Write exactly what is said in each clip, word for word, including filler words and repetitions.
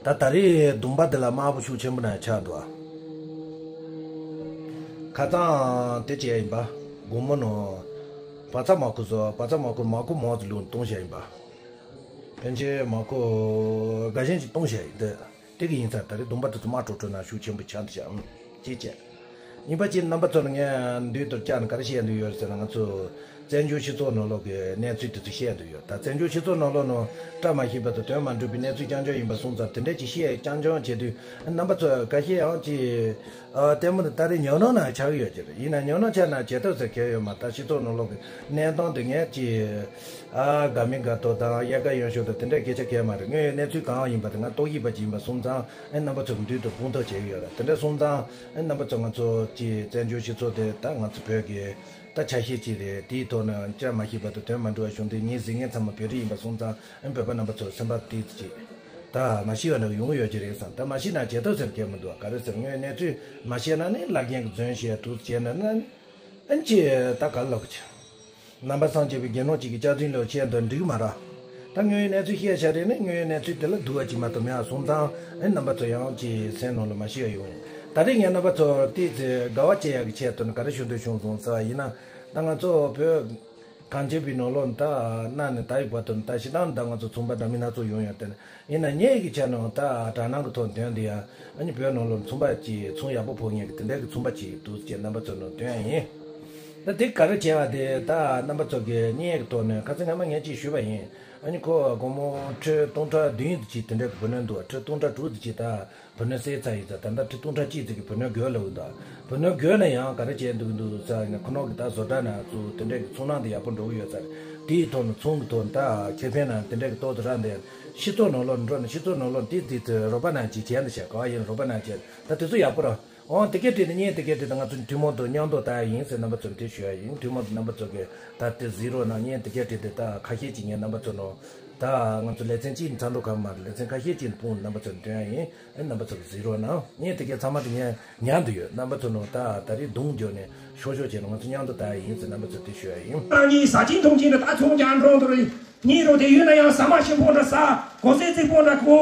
ད་ད་རེས་སྡོམ་པ་འདི་ལ་དམའ་པོ་ཤུགས་ཆེན་པོ་ན་ཆགས་འདུག་ཁ་སང་དེ་བྱས་ཡིན་པ། དགོང་མོ་ནང་བ་ཚ་མ་ཁུ་ཚོ་བ་ཚ་མ་ཁུ་མ་ཁུ་མང་ཙམ་ལུང་གཏོང་བྱས་ཡིན་པ། ཕན་ཆད་མ་ཁུ་དགའ་ཞེན་ཅིག་གཏོང་བྱས་ཡིན་ཏེ། དེ་གི་ཡིན་ཙང་ད་རེས་སྡོམ་པ་དེ་ཚོ་དམའ་དྲོ་དྲོ་ན་ཤུགས་ཆེན་པོ་ཆགས་འདུག་ཤག་ཅེས་བྱས། ཡིན་པ་ཅིག་རྣམ་པ་ཚོར་ངས་མདུན་དུ་བཅར་ནས་ག་རེ་བཤད་འདོད་ཡོད་ཟེར་ན། ང་ཚོ་བཙན་བྱོལ་སྤྱི་ཚོགས་ནང་ལོགས་ཀྱི་གནས་ཚུལ་དེ་ཚོ་བཤད་འདོད་ཡོད། ད་བཙན་བྱོལ་སྤྱི་ཚོགས་ནང་ལོགས་ནང་བཀྲ་མ་ཤིས་པ་དང་དོན་མ་འགྲུབ་པའི་གནས་ཚུལ་རྐྱང་རྐྱང་ཡིན་པ་སོང་ཙང་། དེ་འདྲས་ཅིག་བཤད་རྐྱང་རྐྱང་བྱེད་དུས་རྣམ་པ་ཚོ་ཁ་ཤས་ཡང་ཅིག་ཨ་ལྟད་མོ་དེ་ལྟ་རེས་ཉོག་གནོང་ན་ཆགས་ཀྱི་ཡོད་ཀྱི་རེད། ཡིན་ན་ཉོག་གནོང་ཆགས་ན་བྱེད་ཐབས་ཟེར་མཁན་ཡོད་མ། ད་སྤྱི་ཚོགས་ནང་ལོགས་ཀྱི་གནས་སྟངས་དེ་ངས་ཅིག་ཨ་དགའ་མི་དགའ་ཏོག་དང་དབྱར་ཁ་གཡང་ཤོག་དང་དེ་འདྲས་སྐད་ཆ་བཤད་མ་རེད། དངོས་ཡོད་གནས་ཚུལ་གང་ཡིན་པ་དེ་ང་རྟོག་ཞིབ་པ་ཅིག་ཡིན་པ་སོང་ཙང་། ཨེ་རྣམ་པ་ཚོ་གི་མདུན་དུ་ཕུང་ཐོག་བྱེད་ཀྱི་ཡོད་རེད། དེ་འདྲ་སོང་ཙང་ཨེ་རྣམ་པ་ཚོ་ང་ཚོ་ཀྱི་བཙན་བྱོལ་སྤྱི་ཚོགས་དེ་ད་ང་ཚོ་བོད་ཀྱི་ད་ཆ་ཤས་ཅིག་རེད། དེའི་ཐོག་ནས་བཅར་མ་ཤེས་པ་དང་དོན་མ་འགྲུབ་པ་བྱུང་དུས་ངས་གཟིགས་མཁན་ཚང་མ་བོད་རིགས་ཡིན་པ་སོང་ཙང་། ཨེ་བོད་པ་རྣམ་པ་ཚོ་སེམས་པ་ཏིག་ཙམ་ཅིག་ད་མ་ཤེས་པ་ནང་ཡོང་ཡོད་ཀྱི་རེད་བསམ། ད་མ་ཤེས་ན་བྱེད་ཐབས་ཟེར་མཁན་མི་འདུག་ག་རེ་ཟེར། དངོས་གནས་ཚུལ་མ་ཤེས་ན་ནི་བླ་རྒན་གྱི་རྫུན་བཤད་དུ་བྱས་ན་ན། ཨན་ཅི་ད་ག་ལོག་ཅི། རྣམ་པ་སངས་རྒྱས་པའི་དགེ་སློང་གཅིག་གིས་སྐྱག་རྫུན་ལོག་བཤད་འདུག་འགྲིག་མ་རེད། ད་དངོས་ཡོད་གནས་ཚུལ་བཤད་བྱ་རེད་ནི། དངོས་ཡོད་གནས་ཚུལ་དེ་ལ་སྡུག་པ་ཅིག་མ་གཏོགས་མེད་ཨ་སོང་ཙང་། ཨེ་རྣམ་པ་ཚོ་ཡང་ཅིག་སེམས་ནང་ལ་མ་ཤི་བ་ཡོང་། ད་རེས་ངས་རྣམ་པ་ཚོ་ཏིག་ཙེ་དགའ་བ་སྐྱེ་ཡག་གི་ཆེད་དུ་ནི་ག་རེ་ཞུ་འདོད་བྱུང་སོང་ཟེར་བ་ཡིན་ན། ད་ང་ཚོ་བོད་གངས་ཅན་པའི་ནང་ལོགས་ད་གནའ་ནས་ད་ཡོད་པ་དང་ད་ཕྱི་ནང་ད་ང་ཚོ་ཚོང་པ་འདྲ་མིན་སྣ་ཚོགས་ཡོང་ཡོད་དེ། ཡིན་ན་ངེད་ཀྱི་ཆ་ནས་ད་དྲ་སྣང་གི་ཐོག་འདོན་དེ་ཡང་ཨ་ནི་བོད་ནང་ལོགས་ཚོང་པ་ཅིག་ཚོང་ཡག་པོ་ཕོག་མཁན་གྱི་དེ་འདྲ་གི་ཚོང་པ་ཅིག་འདུག་ཅེས་རྣམ་པ་ཚོ་ནང་འདོན་ཡ་ཡིན། ད་དེ་ག་རེ་བྱས་པ་དེ་ད་རྣམ་པ་ཚོ་གི་བརྙན་གྱི་ཐོག་ནས་ཁ་སང་སྔ་མ་ངས་ཅིག་ཞུས་པ་ཡིན། ཨ་ནི་ཁོ་སྒོར་མོ་ཁྲི་སྟོང་ཕྲག་བདུན་ཅིག་དེ་འདྲ་གི་བུ་ནོར་འདུག་ཁྲི་སྟོང་ཕྲག་དྲུག་ཅིག་ད་བུ་ནོར་བསད་ཚར་ཡིན་ཙང་། ད་ལྟ་ཁྲི་སྟོང་ཕྲག་གཅིག་ཙམ་གྱི་བུ་ནོར་དགོས་ལབ་ཀྱི་འདུག་བུ་ནོར་དགོས་ན་ཡང་ག་རེ་བྱས་འདུག་འདུག་ཟེར་ན། ཁོ་རང་གི་ད་བཟོ་གྲྭ་ནང་ཚུར་དེ་འདྲ་གི་ཚོང་ནང་དེ་ཡག་པོ་འགྲོ་གི་ཡོད་ས་རེད། དེའི་ཐོག་ནས་ཚོང་གི་ཐོག་ད་ཁེ་ཕན་ནང་དེ་འདྲ་གི་ཏོག་ཙམ་རག་འདུག་ཕྱི་ཚོགས་ནང་ལོགས་འགྲོ་ན་ཕྱི་ཚོགས་ནང་ལོགས་དེ་དེ་ཚོ་རོགས་པ་ནང་ཅིག་བྱས་འདུག་བྱས་ག་བ་ཡིན་རོགས་པ་ནང་བྱས་ད་དེ་ཚོ་ཡག་པོ་རེད། འོང་དེ་གས་བྲིས་ཏེ་བརྙན་དེ་གས་བྲིས་ཏེ་ང་ཚོ་ཐུན་མོང་དུ་མཉམ་དུ་ལྟ་ཡ་ཡིན་ཟེར་རྣམ་པ་ཚོར་དེ་ཞུ་ཡ་ཡིན། ཐུན་མོང་དུ་རྣམ་པ་ཚོ་གིས་ད་དེ་གཟིགས་རོགས་གནང་། བརྙན་དེ་གས་བྲིས་ཏེ་ད་ཁ་ཤས་ཅིག་ངས་རྣམ་པ་ཚོ་ནང་ད་ང་ཚོ་ལེ་ཚན་གཅིག་ནས་ཚ་འགྲོ་ག་མ་རེད། ལེ་ཚན་ཁ་ཤས་ཅིག་ནས་སྤུངས་རྣམ་པ་ཚོར་སྟོན་ཡ་ཡིན། ཨེ་རྣམ་པ་ཚོ་གིས་གཟིགས་རོགས་གནང་། བརྙན་དེ་གས་ཚང་མ་དེ་ངས་ཉར་འདུག་ཡོད། རྣམ་པ་ཚོ་ནང་ད་ད་རེས་གདོང་འཇོག་ནས་ཤོག་ཤོག་བྱས་ནས་ང་ཚོ་མཉམ་དུ་ལྟ་ཡ་ཡིན་ཟེར་རྣམ་པ་ཚོར་དེ་ཞུ་ཡ་ཡིན། རང་ཉིད་ཟ་ཅིང་འཐུང་ཅིང་ད་ཚོང་རྒྱག་འགྲོ་འདུག་རེད། ཉིན་རུ་དེ་ཡོད་ན་ཡང་ཟ་མ་ཞིམ་པོ་འདྲ་ཟ། གོ་ཟས་རྫིག་པོ་འདྲ་གོ།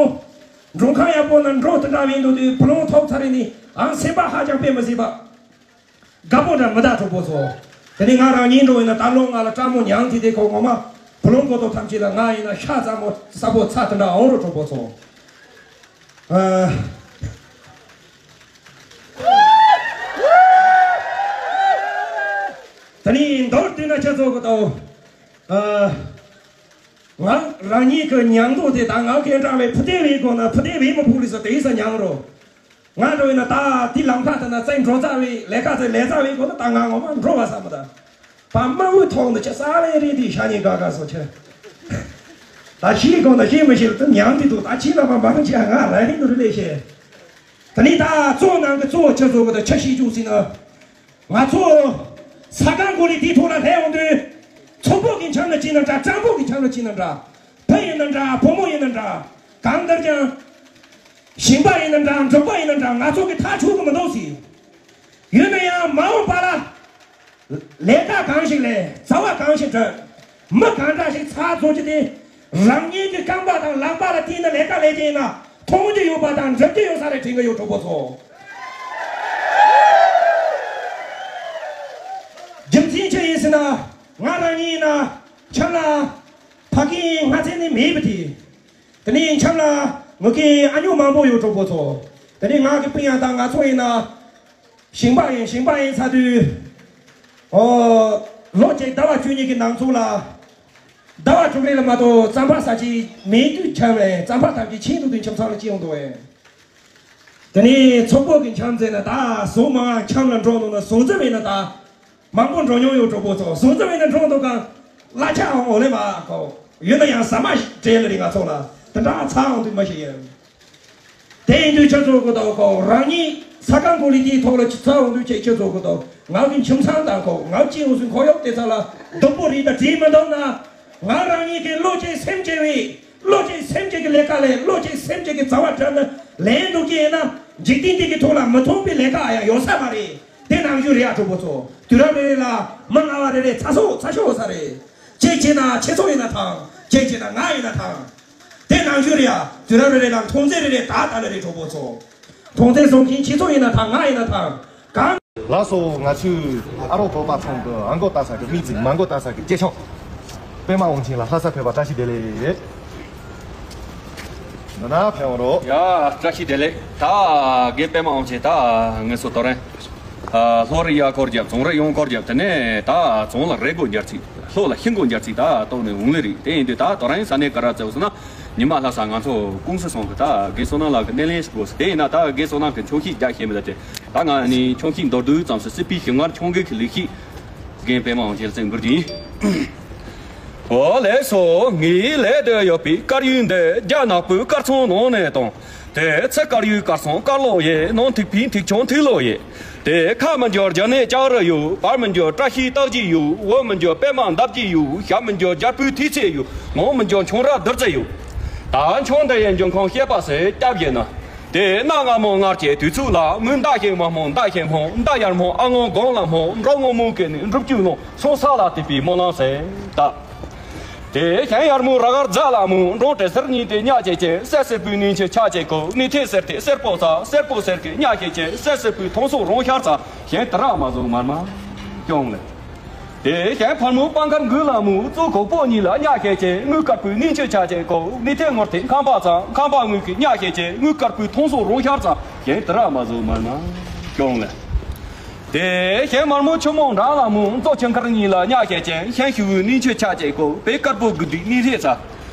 མགྲོན་ཁང་ཡག་པོ་ན་འགྲོ། དེ་འདྲ་བས་འདུག་དུས་བུ་ལོན་ཐོབ་ཚར་རེ་ནི་ཨང་སེམས་པ་ཧ་ཅང་དཔེ་མི་སྲིད་པ། དགའ་པོ་འདྲ་མི་གདའ་གྲོགས་པོ་ཚོ། དེ་ནི་ང་རང་ཉིད་འགྲོ་ཡིན་ན་ད་ལོ་ང་ལ་སྤྲང་མོ་མྱངས་ཐིག་དེ་ཁོ་ངོ་མ་བུ་ལོན་གོ་ཐོབ་ཐམས་ཅད་ལ་ང་ཡིན་ན་ཤ་ཚ་མོ་ས་ཕོ་ཚ་དེ་འདྲ་འོང་རོགས་གྲོགས་པོ་ཚོ། ཨ། ད་ནི་མདོར་བསྡུས་ན་ཁྱེད་ཚོ་གི་ད། ཨ། ང་རང་ཉིད་ཀྱི་མྱང་འདོད་དེ་ད་ང་གའི་འདྲ་བའི་ཕུ་ཏེ་བའི་སྒོ་ན་ཕུ་ཏེ་བའི་མི་ཕུག་ལི་ས་དེ་ས་མྱང་རོ། ང་འགྲོ་ཡིན་ན་ད་དེ་ལམ་ཁ་དེ་ན་བཙན་འགྲོ་རྩ་བའི་ལས་ཀ་དེ་ལས་རྩ་བའི་སྒོ་ན་ད་ང་ངོ་མ་འགྲོ་བ་ས་མི་ད། པ་མ་འུ་ཐོག་འདི་ཆ་ས་ལེ་རེད་དེ་ཤ་ཉེ་ག་ག་སོ་ཆེ། ད་ཤི་སྒོ་ན་ཤི་མི་ཤི་དུ་མྱང་དེ་དུ་ད་ཕྱི་ལ་པ་མ་ཆེ་ང་ར་ཧིན་དུ་རི་ལེ་ཤེ། ད་ནི་ད་གཙོ་ནང་གི་གཙོ་བོ་ཆ་བཟོ་གི་ད་ཆ་ཤི་ཅུག་སི་ན། ང་ཚོ་ས་ཁང་གོ་ལི་དེའི་ཐོག་ལ་སླེབས་ཡོང་དུས། ཚོགས་པོ་གི་འཆམ་ལ་ཅི་ན་འདྲ། སྤྲང་པོ་གི་འཆམ་ལ་ཅི་ན་འདྲ། བུ་ཡིན་ན་འདྲ། བུ་མོ་ཡིན་ན་འདྲ། གང་ལྟར་ཀྱང་། ཞིང་པ་ཡིན་ན་འདྲ། འབྲོག་པ་ཡིན་ན་འདྲ། ང་ཚོ་གི་ཐག་ཆོད་གི་མི་འདུག་ཟེར། ཡིན་ན་ཡང་མ་འོངས་པ་ལ། ལས་ཀ་གང་ཞིག་ལས། བྱ་བ་གང་ཞིག་སྒྲུབ། མི་གང་འདྲ་ཞིག་ཚགས་ཚུད་ཀྱི་དེ། རང་ཉིད་ཀྱི་རྐང་པ་དང་ལག་པ་ལ་བརྟེན་ནས་ལས་ཀ་ལས་ཀྱི་ཡིན་ན་མཐོང་རྒྱུ་ཡོད་པ་དང་འགྲུབ་རྒྱུ་ཡོད་ས་རེད་དྲན་གི་ཡོད་གྲོགས་པོ་ཚོ། རྒྱུ་མཚན་ཅི་ཡིན་ཟེར་ན། ང་རང་ཉིད་ཡིན་ན་འཆམ་ལ་ཕ་གི་སྔ་ཚེ་ནས་མེད་པ་དེ། དེ་ནས་འཆམ་ལ་ངུ་གི་ཨ་ཉོ་མང་པོ་ཡོད་གྲོགས་པོ་ཚོ། དེ་ནས་ང་གི་སྤུན་ཡང་དང་ང་ཚོ་ཡིན་ན། ཞིང་པ་ཡིན་ཞིང་པ་ཡིན་ཚ་དུས། ཨོ། ལོ་གཅིག་ཟླ་བ་བཅུ་གཉིས་ཀྱི་ནང་ཚུད་ལ། ཟླ་བ་དྲུག་རེ་ལ་མ་གཏོགས་རྩམ་པ་ཟ་ཅིག་མེད་དུས་འཆམ་བས་རྩམ་པ་ཐམས་ཅད་ཆིག་འདུག་དུས་ཁྱིམ་ཚང་ལ་སྐྱེལ་ཡོང་འདུག་བས། དེ་ནས་ཚོགས་པོ་གི་འཆམ་ཟེར་ན་ད་ཟོག་མང་ཁྱམས་ལ་འགྲོ་འདུག་ན་ཟོག་རྫི་བས་ན་ད། མང་པོ་འགྲོ་མྱོང་ཡོད་གྲོགས་པོ་ཚོ་ཟོག་རྫི་བས་ན་འགྲོ་འདུག་གང་། གླ་ཆ་འོང་འོ་ལེ་མ་གོ། ཡོད་ན་ཡང་ཟ་མ་སྤྲད་ལ་རེད་ང་ཚོ་ལ་དེ་འདྲ་ཚ་འོང་དུས་མ་ཤེས་ཡིན། དེ་ཡིན་དུས་ཁྱེད་ཚོ་གོ་དོ་ཁོ་རང་ཉིད་ས་ཁང་གོ་ལི་དེའི་ཐོག་ལ་ཆུ་ཚ་འོང་དུས་ཁྱེད་ཁྱེད་ཚོ་གོ་དོ་ང་གི་ཁྱིམ་ཚང་དང་ཁོ་ང་གཅིག་འོང་སུན་ཁོ་གཡོག་དེ་ཚ་ལ་སྡུག་པོ་རེད་ད་བྲིས་མི་འདུག་ན། ང་རང་ཉིད་ཀྱི་བློ་གཅིག་སེམས་གཅིག་བས་བློ་གཅིག་སེམས་གཅིག་གི་ལས་ཀ་ལས་བློ་གཅིག་སེམས་གཅིག་གི་བྱ་བ་བསྒྲུབ་ན་ལས་འདུག་གི་ཡིན་ན་འཇིག་རྟེན་འདི་གི་ཐོག་ལ་མི་མཐོང་པའི་ལས་ཀ་ཡང་ཡོད་ས་མ་རེད། དེ་ནང་བཞིན་རེད་ཡ་གྲོགས་པོ་ཚོ། དུས་རབས་རེ་རེ་ལ་མི་སྔ་བ་རེ་རེ་ཚ་སོ་ཚ་ཤོས་ས་རེད། གཅིག་བྱས་ན་ཁྱེད་ཚོ་ཡིན་ན་ཐང་གཅིག་བྱས་ན་ང་ཡིན་ན་ཐང་། དེ་ན་ རང་ཤོད་རེད་ཡ། དུས་རབས་རེ་རེ་ལ་མཐོང་ཚད་རེ་རེ་ད་ད་ལ་རེ་གྲོགས་པོ་ཚོ། མཐོང་ཚད་བཟུང་མཁན་ཁྱེད་ཚོ་ཡིན་ན་ཐང་ང་ཡིན་ན་ཐང་། གང་། ལགས་སོ། ང་ཚོས་ཨ་རོགས་བོད་པ་ཚང་གི་ཨང་གོ་ལྟ་ས་གི་མི་ཚིག་མ་གོ་ལྟ་ས་གི་སྐྱེས་ཆུང་པད་མ་དབང་ཆེན་ལ་ལྷ་ས་ཕེབས་པ་བཀྲ་ཤིས་བདེ་ལེགས། ན་ན་ཕེབས་རོགས། ཡ། བཀྲ་ཤིས་བདེ་ལེགས། ད་རྒན་པད་མ་དབང་ཆེན། ད་ངེད་ཚོ་དོ་རན། ལྷོ་རི་ཡ་སྐོར་རྒྱབ། རྫོང་རི་ཡོང་སྐོར་རྒྱབ། དེ་ནས་ད་རྫོང་ལ་རི་མགོ་འབྱར་ཚིག་ལྷོ་ལ་ཤིང་མགོ་འབྱར་ཚིག་ད་ལྟོགས་ནས་འོང་ལེ་རེད། དེ་ཡིན་དུས་ད་དོ་རན་ས་གནས་ག་ར་བཙལ་སོང་ན། ཉི་མ་ལྷ་ས་ང་ཚོ་ཀུང་སི་སོང་གི་ད་རྒན་བསོད་ནམས་ལགས་ཀྱི་སྣེ་ལེན་ཞིག་དགོས་སོ། དེ་ཡིན་ན་ད་རྒན་བསོད་ནམས་ཀྱི་མཆོད་བཤད་རྒྱག་ཤེས་མི་ལ་དེ། ད་ང་ནི་མཆོད་བཤད་མདོར་བསྡུས་ཙམ་ཞིག་སྲིད་པའི་ཞིང་ངར་ཆུང་གི་གི་ལས་ཤིག་རྒན་པད་མ་དབང་ཆེན་ལ་བཙན་འབུལ་གྱིན། འོ་ལགས་སོ། ངའི་ལས་དུ་ཡོད་པའི་དཀར་ཡོལ་འདི་རྒྱ་ནག་པོའི་དཀར་ཚང་ནང་ནས་དང་། དེ་ཚེ་དཀར་ཡོལ་དཀར་ཚང་དཀར་ལོག་ཡིན། ནང་ཐིག་པའི་ཐིག་ཆུང་ཐིག་ལོག་ཡིན། དེ་ཁ་མི་འབྱོར་རྒྱ་ནས་ལྕགས་རི་ཡོད། བར་མི་འབྱོར་བཀྲ་ཤིས་རྟགས་བརྒྱད་ཡོད། འོག་མི་འབྱོར་པད་མ་འདབ་བརྒྱད་ཡོད། ཞབས་མི་འབྱོར་རྒྱལ་པོའི་ཐིག་ཚད་ཡོད། ནང་མི་འབྱོར་ཆུང་ར་བདུད་རྩི་ཡོད། ད་ཆུང་འདི་ཡི་འབྱུང་ཁུངས་བཤད་པ་ཟེར་སྐྱབས་ཡིན་ན། དེ་གནའ་སྔ་མོ་སྔར་གྱི་དུས་ཚོད་ལ་མི་མདའ་ཞིག་མ་སྨོ་མདའ་ཞིག་སྨོ། མདའ་ཡར་སྨོ་ཨ་སྔོན་སྒང་ལ་སྨོ། འབྲོག་སྔོན་མོ་གི་ནི་འབྲུབ་ཅུ་ནོ་སོང་ས་ལ་དེ་པའི་སྨོན་ལམ་ཟེར་ད། དེ་གཞན་ཡར་མོ་ར་གར་རྫ་ལ་མོ་འབྲོང་དྲེལ་སེར་གཉིས་དེ་གཉའ་ཆེ་ཆེ་སེར་སེར་པོའི་ནིང་ཆེ་ཆ་ཆེ་གོ་ནི་ཐེ་སེར་ཐེ་སེར་པོ་ས་སེར་པོ་སེར་གི་གཉའ་ཆེ་ཆེ་སེར་སེར་པོའི་ཐོང་སོ་རོང་ཤར་ས་གཞན་དེ་ར་མ་བཟོ་མར་མ་སྐྱོང་ལེ། དེ་གཞན་ཕར་མོ་སྤང་ཁར་འགུལ་ལ་མོ་གཙོ་གོག་པོ་གཉིས་ལ་གཉའ་ཆེ་ཆེ་དངུལ་དཀར་པོའི་ནིང་ཆེ་ཆ་ཆེ་གོ་ནི་ཐེ་ངོར་ཐེ་ཁང་པ་ཚང་ཁང་པ་དངུལ་གི་གཉའ་ཆེ་ཆེ་དངུལ་དཀར་པོའི་ཐོང་སོ་རོང་ཤར་ས་གཞན་དེ་ར་མ་བཟོ་མར་མ་སྐྱོང་ལེ། དེ་གཞན་མར་མོ་ཆུ་མོ་འདྲ་ལ་མོ་མཚོ་ཆེན་ཁར་གཉིས་ལ་གཉའ་ཆེ་ཆེ་ཤན་ཤུ་བོའི་ནིང་ཆེ་ཆ་ཆེ་གོ་བེ་དཀར་པོ་དགུ་དུས་ནི་རེ་ཚ།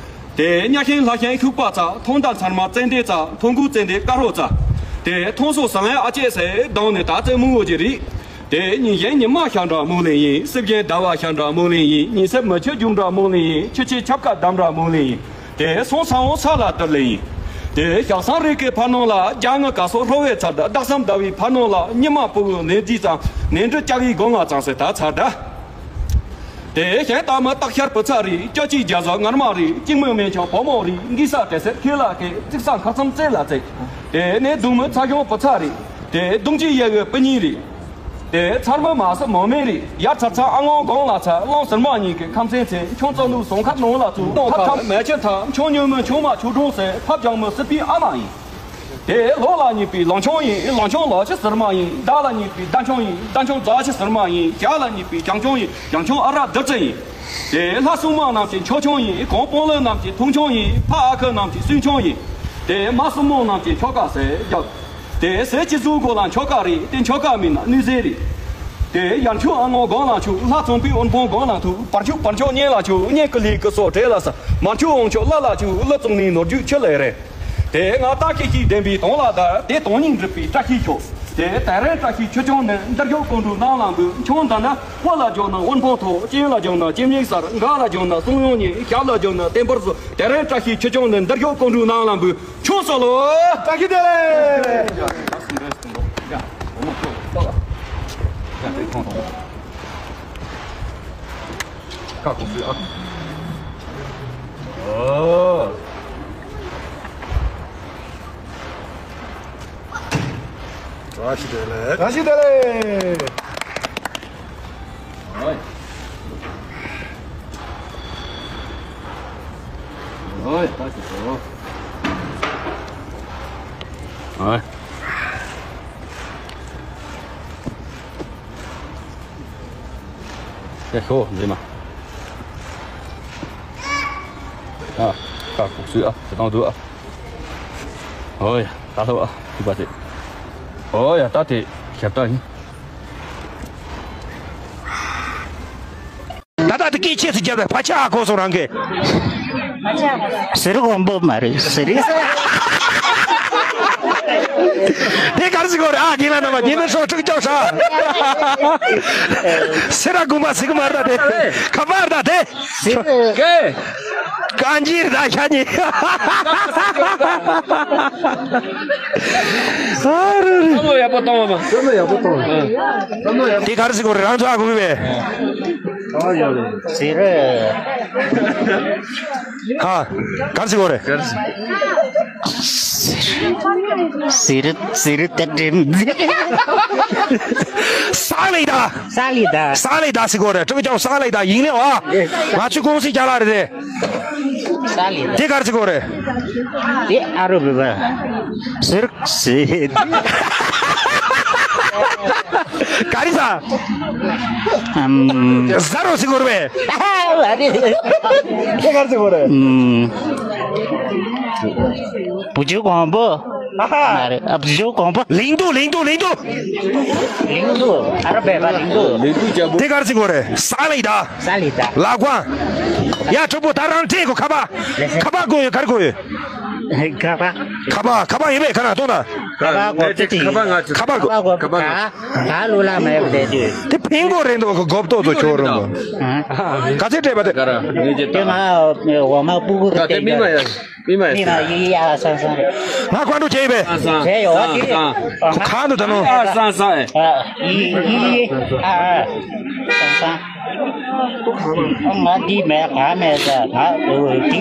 དེ་གཉའ་ཤན་ལྷ་ཤན་ཤུག་པ་ཚ་ཐོང་ད་ཚར་མ་ཙན་དེ་ཚ་ཐོང་གུ་ཙན་དེ་དཀར་རོ་ཚ། དེ་ཐོང་སོ་ཟང་ཡ་ཨ་ཅེ་སེ་དང་ནི་ད་ཙེ་མུ་འོ་ཅེ་རི། དེ་ཉིན་གཞན་ཉི་མ་ཤ་འདྲ་མོ་ལེན་ཡིན། སྲིབ་གཞན་ཟླ་བ་ཤ་འདྲ་མོ་ལེན་ཡིན། ཉིན་སྲིབ་མི་ཆུ་རྒྱུག་འདྲ་མོ་ལེན་ཡིན། ཆུ་ཆེ་ཆབ་ཀ་འདམ་འདྲ་མོ་ལེན་ཡིན། དེ་སོང་ས་འོང་ས་ལ་དར་ལེ་ཡིན། དེ་ཞག་སང་རེ་གི་ཕ་ནང་ལ་རྒྱ་ངི་ག་སོ་ཧྲོ་བའི་ཚར་ད་ཟླ་སམ་ཟླ་བའི་ཕ་ནང་ལ་ཉི་མ་ཕུ་བོ་ནེ་རྫི་ཙང་ནེ་འབྲུ་ལྕགས་ཡི་སྒོ་ང་ཙང་སེ་ད་ཚར་ད། དེ་གཞན་སྟག་མི་སྟག་ཤར་བུ་ཚ་རེད། སྐྱོ་ཅི་རྒྱ་བཟའ་ངར་མ་རེད། གཅིག་མོ་མེ་ཆང་བུ་མོ་རེད། འགི་ས་དེ་སེར་ཁེ་ལ་ཁེ་ཙིག་ས་མཁར་ཚམ་རྩེ་ལ་རྩེ། དེ་ནས་གདུང་མི་ཚ་གྱོང་བུ་ཚ་རེད། དེ་གདུང་ཅི་ཡ་གི་བུ་གཉིས་རེད། དེ་ཚར་མི་མ་སི་མོ་མེ་རེད། ཡར་ཚར་ཚང་ཨ་ངོ་གོང་ལ་ཚ་གླང་ཟུར་མ་གཉིས་ཀྱི་ཁམས་སེང་ཚེ་ཁྱོང་ཙོ་ནུ་སོང་ཁ་ནང་ལ་ཚུ་ནོ་ཁ་ཐམ་མེ་ཆེ་ཐ་ཁྱོང་ཉོ་མི་ཆུང་མ་ཆུ་གྲོང་སེ་ཕབ་ཀྱང་མི་སྲིད་པའི་ཨ་མ་ཡིན། དེ་ལོ་ལ་ཉེས་པའི་ལང་ཆུང་ཡིན། ལང་ཆུང་ལ་ཆི་ཟུར་མ་ཡིན། ཟླ་ལ་ཉེས་པའི་ཟླ་ཆུང་ཡིན། ཟླ་ཆུང་ཛ་ཆི་ཟུར་མ་ཡིན། ཞག་ལ་ཉེས་པའི་ཞག་ཆུང་ཡིན། ཞག་ཆུང་ཨ་ར་བདུད་རྩི་ཡིན། དེ་ལྷ་སྲུང་མ་རྣམས་ཀྱི་མཆོག་ཆུང་ཡིན། གོང་དཔོན་སློབ་རྣམས་ཀྱི་ཐུགས་ཆུང་ཡིན། ཕ་ཨ་ཁུ་རྣམས་ཀྱི་སུན་ཆུང་ཡིན། དེ་མ་སྲུང་མོ་རྣམས་ཀྱི་ཆོ་ག་ཟེར་རྒྱབ། དེ་ཟས་ཀྱི་གཟུགས་སྒོ་ལ་ཆོ་ག་རེད། དེ་ཆོ་ག་མིན་ན་ནུས་ཟེར་རེད། དེ་ཡར་མཆོད་ཨ་ངོ་སྒང་ལ་མཆོད། ལྷ་ཚངས་པའི་དབོན་ཕོང་སྒང་ལ་ཐུག་བར་མཆོད་བར་མཆོད་གཉེན་ལ་མཆོད། གཉེན་གི་ལུས་ཀྱི་སྲོག་བྲལ་ལ་ས། མར་མཆོད་འོང་མཆོད་བླ་ལ་མཆོད། བླ་བཙོང་ནི་ནོར་རྒྱུ་ཆུ་ལས་རེད། དེ་ང་རྟ་ཁྱི་ཞིག་ལྡན་པའི་དོང་ལ་བདར། དེ་དོང་སྙིང་འགྲིབ་པའི་བཀྲ་ཤིས་ཆོག་དེ་དེ་རིང་བཀྲ་ཤིས་ཆོས་སྐྱོང་ནི་འདིར་ཞོག་ཀོང་སྤྲུལ་ནང་ལ་འབུལ། ཆུང་ད་ན་དཔའ་ལ་འཇོག་ན་དབོན་ཕོང་ཐོག་སྤྱན་ལ་འཇོག་ན་སྤྱན་མིག་གསར། འགག་ལ་འཇོག་ན་གསུང་ཡོང་ཉེ། ཞབས་ལ་འཇོག་ན་བསྟན་པར་བཟོ། དེ་རིང་བཀྲ་ཤིས་ཆོས་སྐྱོང་ནི་འདིར་ཞོག་ཀོང་སྤྲུལ་ནང་ལ་འབུལ། ཆུང་སོ་ལོ། བཀྲ་ཤིས་བདེ་ལེགས། ཁ་ཁོག་ཟིག་ཨ། ཨོ། བཀྲ་ཤིས་བདེ་ལེགས། བཀྲ་ཤིས་བདེ་ལེགས། ཨོའི། ཨོའི། བཀྲ་ཤིས་བདེ་ལེགས། ཨོའི། ཡ་ཤོ་མཛེས་མ། ཨ། ཁ་ཁོག་སུས་ཨ་ཞེ་སྡང་འདུག་ཨ། ཨོ་ཡ་ད་ལྷོ་ཨ་ཐུག་པ་དེ། ཨོ་ཡ་ད་དེ་ཞབས་ཏ་ཡིན། ད་ལྟ་དེ་སྐད་ཆེ་ཙི་རྒྱབ་ལ་ཕ་ཆ་ཨ་གོ་སོང་རང་གི། ཟེར་དགོན་པོ་མ་རེད་ཟེར་རེད། དེ་གར་ཟིག་གོ་རེད་ཨ་རྒན་ལ་ན་མ་རྒན་ལ་སོ་ཁྲིག་ཅོག་ས། སེ་ར་དགོན་པ་ཟིག་མ་རེད་ད་དེ། ཁ་པར་ད་དེ། ཟེར་རེད། གང་ཅིར་ད་ཤ་ཉེ། ཨ་རུ་རུ། བསམ་བློ་ཡག་པོ་གཏོང་བ་མ། བསམ་བློ་ཡག་པོ་གཏོང་བ། བསམ་བློ་ཡག་པོ། དེ་གར་ཟིག་གོ་རེད་རང་ཚོ་ཨ་གོ་བས། ཟེར་རེད། ཧ། གར་ཟིག་གོ་རེད། ཟེར་ཟེར་དེ་དྲན། ས་ལེ་ད། ས་ལེ་ད། ས་ལེ་ད་ཟིག་གོ་རེད། ཀྲུང་ཅང་ས་ལེ་ད་ཡིན་ལེ་བ། ང་ཚོའི་ཀུང་སི་རྒྱ་ལ་རེད་དེ། ས་ལི་ད། དེ་ག་རེ་ཟེར་གོ་རེད། དེ་ཨ་རུ་བི་བ། ཟིར་ཟིར། ག་རེ་ཟ། ཨམ། ཟ་རོ་ཟེར་གོ་རེད་པས། ཨ་རེ། དེ་ག་རེ་ཟེར་གོ་རེད། ཨམ། བུ་ཆུ་གོང་པོ། ཨ་ཧ། མ་རེད། ཨ་བུ་ཆུ་གོང་པོ། ལིང་དུ་ལིང་དུ་ལིང་དུ། ལིང་དུ། ཨ་རུ་བི་བ་ལིང་དུ། དེ་ག་རེ་ཟེར་གོ་རེད། ས་ལི་ད། ས་ལི་ད། ལ་ཀོང་། ཡ་གྲོགས་པོ་ད་རང་དྲན་གོ་ཁ་པ། ལེ་ཤ། ཁ་པ་གོ་ཡོད་ག་རེ་གོ་ཡོད། ཁ་པ། ཁ་པ་ཁ་པ་ཡིན་པས་ཁ་ན་ཏོ་ན། ཁ་པ་གོ་ཏི་ཏི། ཁ་པ་ང་ཚོ། ཁ་པ་གོ། ཁ་པ་གོ། ཁ་པ་གོ། ག་ག་ལུ་ལ་མེད་པ་དེ་དུས། དེ་ཕིང་གོ་རེད་འདུག་གོ་གོབ་ཏོ་ཚོ་ཁྱོད་རང་གོ། ཧ། ག་ཚོད་སྤྲད་པ་དེ། ག་ར་ངེས་ཀྱི་དེ་ང་འོ་མ་སྤུ་གུ་ད་དེ་མི་མ་ཡ། མི་མ་ཡ། མི་མ་ཡི་ཡ་སང་སང་རེད། ང་ཁོང་ཁྲོ་བྱས་པས། བྱས་ཡོད་ཀྱི། ཁ་ནུ་ད་ནུ། ཨ་སང་སང་ཨེ། ཨ་ཡི་ཡི་ཨ་ཨ། སང་སང་། ང་འདི་མེད་ག་མེད་ཟ་ང་འདི་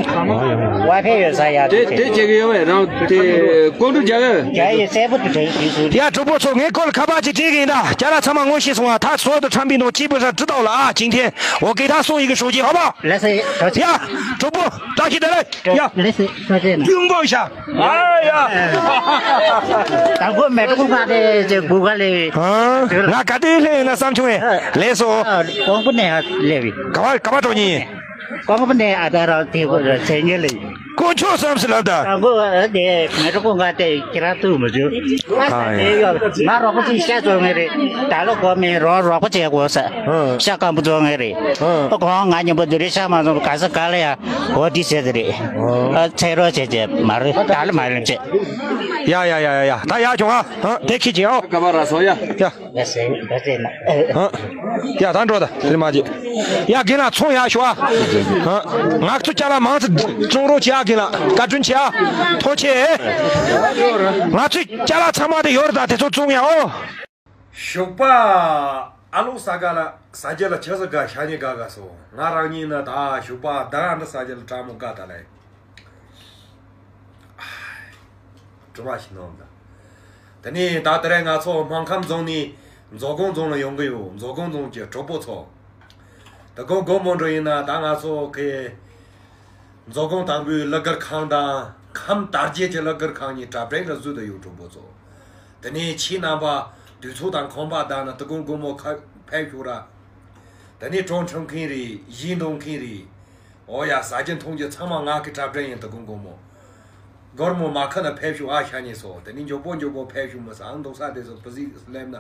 ཝའི་ཕའི་ཡོད་ས་ཡ་དེ་དེ་དེ་བྱེད་ཀྱི་ཡོད་པས་རང་དེ་ཀོང་ཀྲུག་རྒྱ་གར། རྒྱ་ཡི་གསལ་པོ་དུ་དྲན་གྱི་སུ། ཡ་གྲོགས་པོ་ཚོ་ངས་ཁོ་ལ་ཁ་པར་ཅིག་སྤྲད་གི་ཡིན་ད། ཅ་ལག་ཚང་མ་ངོ་ཤེས་སོང་བ། ད་སོ་དུ་ཁྲམ་པི་ནོ་ཅི་པུ་ཧྲ་ཀྲི་ཏའོ་ལ་ཨ་ཅིང་ཐེན། འོ་ཀེ་ད་སོང་ཡི་གི་ཧྲོ་ཅི་ཧོ་པ། ལེ་སེ་ཧྲོ་ཅི། ཡ་གྲོགས་པོ་བཀྲ་ཤིས་བདེ་ལེགས། ཡ། ལེ་སེ་ཧྲོ་ཅི་ན། ཡུང་བོ་ཤ། ཨ་ཡ། ད་གོ་མེ་ཏོག་ཁ་དེ་ཅེ་གུ་ག་ལེ། ཧ། ང་ག་དུས་སླེབས་ཡོད་ན་བསམ་བྱུང་ངས། ལེགས་སོ། ཨ། ཀོང་པོ་ནས་སླེབས་ཡིན། ག་བ་ག་བ་འགྲོ་ཉིན། ཀོང་པོ་ནས་ཨ་ད་རང་དེ་གོ་ཟེར་ཉེ་ལེ། དཀོན་མཆོག་བསམ་སྲིད་ལབ་ད། ད་གོ་དེ་མེ་ཏོག་ཁ་དེ་ཁྱེད་རང་ཐུག་མི་བྱུང་། ཨ་ས་དེ་ཡོད། ང་རོགས་པ་ཅིག་བཤད་བཟོ་ངེས་རེད། ད་ལོ་གོ་མིན་རོགས་རོགས་པ་བྱེད་དགོས་ས། ཤ་སྐམ་པོ་བཟོ་ངེས་རེད། ཨ་ཁོང་ང་མཉམ་པོ་འདི་རེད་ཤ་མ་བཟོ་ག་ས་ག་ལ་ཡ། འོ་འདི་བྱས་ཏེ་རེད། ཨ་ཚེ་རོགས་བྱས་བྱས་མ་རེད་ད་ལ་མ་རེད་བྱས། ཡ་ཡ་ཡ་ཡ་ཡ་ད་ཡ་བྱུང་ཨ། ཨ་དེ་ཁྱི་ཅིག་ཨ། ཀ་བ་ར་སོ་ཡ། ཡ། ཡ་སེ་ཡ་སེ་ན། ཨ། ཡ་ད་འགྲོ་ད་དེ་མ་བྱེད། ཡ་རྒན་ལགས་ཚོང་ཡག་ཤོག་ཨ། ཨ། ང་ཚོ་ཅ་ལག་མང་ཙམ་བཙོང་རོགས་བྱེད་ཨ་རྒན་ལགས་བཀའ་དྲིན་ཆེ་ཨ། ཐུགས་རྗེ་ཆེ། ང་ཚོའི་ཅ་ལག་ཚང་མ་དེ་ཡོད་རེད་ད་དེ་ཚོ་བཙོང་ཡ་ཨོ། ཞོགས་པ། ཨ་ལོ་ས་ག་ལ་ས་རྒྱ་ལ་ཆ་ས་ག་ཤ་ཉེ་ག་ག་སོ། ང་རང་ཉིད་ན་ད་ཞོགས་པ་ད་ར་འདྲ་ས་རྒྱ་ལ་དྲ་མོ་ག་ད་ལེ། དྲི་བ་ཞིག་གནང་ད། དེ་ནས་ད་དེ་རིང་ང་ཚོ་སྨར་ཁམས་རྫོང་ནས་མཛོ་སྒང་རྫོང་ལ་ཡོང་གི་ཡོད། མཛོ་སྒང་རྫོང་གི་གྲོགས་པོ་ཚོ། ད་དགོང་དགོང་མོ་འགྲོ་ཡིན་ན་ད་ང་ཚོ་གི་མཛོ་སྒང་དང་པོའི་གླུ་གར་ཁང་དང་ཁམས་དར་རྒྱས་ཀྱི་གླུ་གར་ཁང་གཉིས་གྲ་སྒྲིག་ལ་བཟོས་ཏེ་ཡོད་གྲོགས་པོ་ཚོ། དེ་ནས་ཁྱེད་རྣམ་པ་དུས་ཚོད་དང་ཁོམ་པ་ལྡན་ན་དེ་དགོང་དགོང་མོ་ཁ་ཕེབས་ཤོག་ར། དེ་ནས་གྲོགས་འཁྲབ་མཁན་རེད། གཞས་འདོན་མཁན་རེད། འོ་ཡ་ཟ་རྒྱུ་འཐུང་རྒྱུ་ཚང་མ་ང་གི་གྲ་སྒྲིག་ཡིན་དེ་དགོང་དགོང་མོ། སྒོར་མོ་མ་ཁ་ན་ཕེབས་ཤོག་ཨ་ཤ་ཉེ་སོ། དེ་ནས་མགྱོགས་པོ་མགྱོགས་པོ་ཕེབས་ཤོག་མི་ཟ་ཨང་འདུག་ས་དེ་ཚོ་བུ་གཟིགས་སླེབས་ན་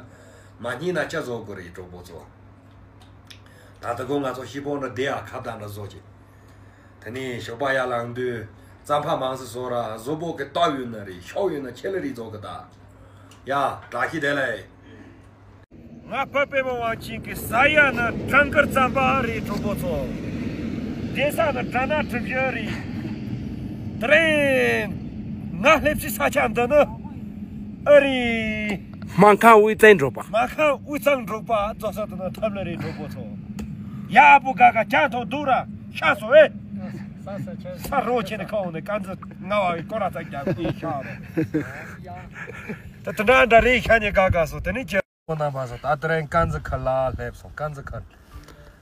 མ་རྙེད་ན་ཅི་བཟོ་དགོས་རེད་གྲོགས་པོ་ཚོ། ད་ལྟ་གོ་ང་ཚོ་ཤི་པོ་ནི་བདེ་ཡ་ཁ་བརྡ་འདྲ་བཟོ་གི། དེ་ནས་ཞོགས་པ་ཡར་ལངས་དུས་རྩམ་པ་མང་སེ་བཟོ་ར་བཟོ་པོ་གི་སྟབས་ཡོད་ན་རེད་ཤོག་ཡོད་ན་ཁྱེད་ལ་རེད་བཟོ་གི་ད། ཡ་བཀྲ་ཤིས་བདེ་ལེགས། ང་བོད་པད་མ་དབང་ཆེན་གྱི་ས་ཡ་ནི་བྲང་དཀར་རྩམ་པ་རེད་གྲོགས་པོ་ཚོ། བསྡད་ས་ནི་གྲ་ན་གྲུ་བཞི་རེད། དེ་རིང་ང་སླེབས་སའི་ས་ཆ་འདི་ནི་ཨ་རི། སྨར་ཁམས་དབུས་གཙང་འབྲོག་པ། སྨར་ཁམས་དབུས་གཙང་འབྲོག་པ་རྫོགས་ས་དེ་ནི་ཐབས་ལ་རེད་གྲོགས་པོ་ཚོ། ཡ་ཨ་བུ་ག་ག་ཅང་ཐོག་འདུག་ར་ཤ་སོ་ཨེ། ས་རོ་ཆེ་ནི་ཁ་འོང་ནི་ཀ་འཛི་ང་བ་བའི་སྐོར་ར་ཙག་རྒྱབ་ཀྱི་ཤ་རོ། ད་དེ་འདྲ་འདྲ་རེད་ཤ་ཉེ་ག་ག་སོ་དེ་ནི་ཁྱེད། ཁོ་རྣམ་པ་ཚོ་ད་དེ་རིང་དཀར་མཛེས་ཁུལ་ལ་སླེབས་སོང་། དཀར་མཛེས་ཁུལ།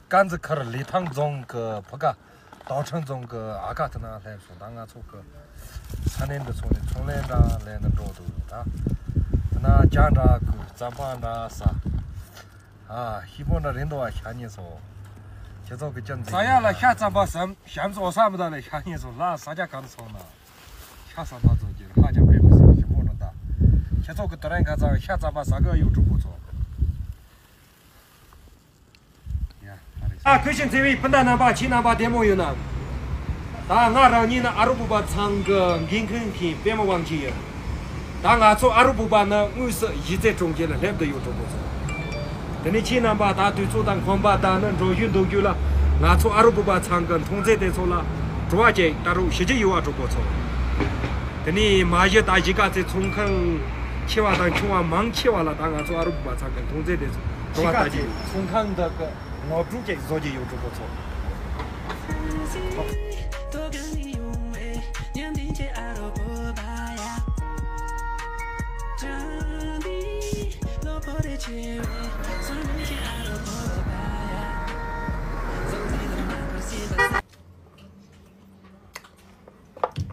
དཀར་མཛེས་ཁུལ་ལི་ཐང་རྫོང་གི་ཕུ་ཁ། དྭགས་ཁྲོམ་རྫོང་གི་ཨ་ཁ་དེ་ན་སླེབས་སོང་། ད་ང་ཚོ་གི་ས་གནས་འདི་ཚོ་ནས་ཚོང་ལས་འདྲ་ལས་ནི་འགྲོ་འདུག་ད་དེ་ན་ཇ་འདྲ་གི་རྩམ་པ་འདྲ་ཟ། ཨ་ཤི་པོ་འདྲ་རིང་འདུག་བ་ཤ་ཉེ་སོ། ཁྱེད་ཚོ་གི་ཅི་འཛིན་ས་ཡ་ལ་ཤ་རྩམ་པ་ཟམ་ཞམ་སོ་ས་མི་ད་ལས་ཤ་ཉེ་སོ་ལ་ས་ཆ་གང་སོང་ན། ཤ་ཟ་མ་ཚོ་གྱིས་ཧ་ཅང་དཔེ་མི་སྲིད་ཞིམ་པོ་འགྲོ་ད། ཁྱེད་ཚོ་གི་དེ་རིང་ཁ་ཚང་ཤ་རྩམ་པ་ཟ་གི་ཡོད་གྲོགས་པོ་ཚོ། ཡ་ཧ་རེ། ཨ་ཁུ་ཤིང་འཚེ་བའི་སྤུན་ཟླ་རྣམ་པ་ཁྱེད་རྣམ་པ་བདེ་མོ་ཡོད་ན། ད་ང་རང་ཉིད་ནི་ཨ་རུ་བུ་པ་ཚང་གི་འགན་འཁུར་མཁན་པད་མ་དབང་ཆེན་ཡིན། ད་ང་ཚོ་ཨ་རུ་བུ་པ་ནི་དངོས་སུ་གཞིས་རྩེ་གྲོང་ཁྱེར་ལ་སླེབས་བསྡད་ཡོད་གྲོགས་པོ་ཚོ། དེ་ནས་ཁྱེད་རྣམ་པ་ད་དུས་ཚོད་དང་ཁོམ་པ་ད་ནི་འགྲོ་རྒྱུ་འདུག་རྒྱུ་ལ་ང་ཚོ་ཨ་རུ་བུ་པ་ཚང་གི་མཐོང་ཚད་དེ་ཚོ་ལ་དྲི་བ་ཅིག་ལྟ་རོགས་ཞུ་རྒྱུ་ཡོད་བ་གྲོགས་པོ་ཚོ། དེ་ནས་མ་གཞི་ད་གཞིས་ཀ་རྩེ་ཚོང་ཁང་ཆེ་བ་དང་ཆུང་བ་མང་ཆེ་བ་ལ་ད་ང་ཚོ་ཨ་རུ་བུ་པ་ཚང་གི་མཐོང་ཚད་དེ་ཚོ་དྲི་བ་ལྟ་རྒྱུ་ཡོད། ཚོང་ཁང་འདི་གི་ངོ་སྤྲོད་ཅིག་བཟོ་རྒྱུ་ཡོད་གྲོགས་པོ་ཚོ།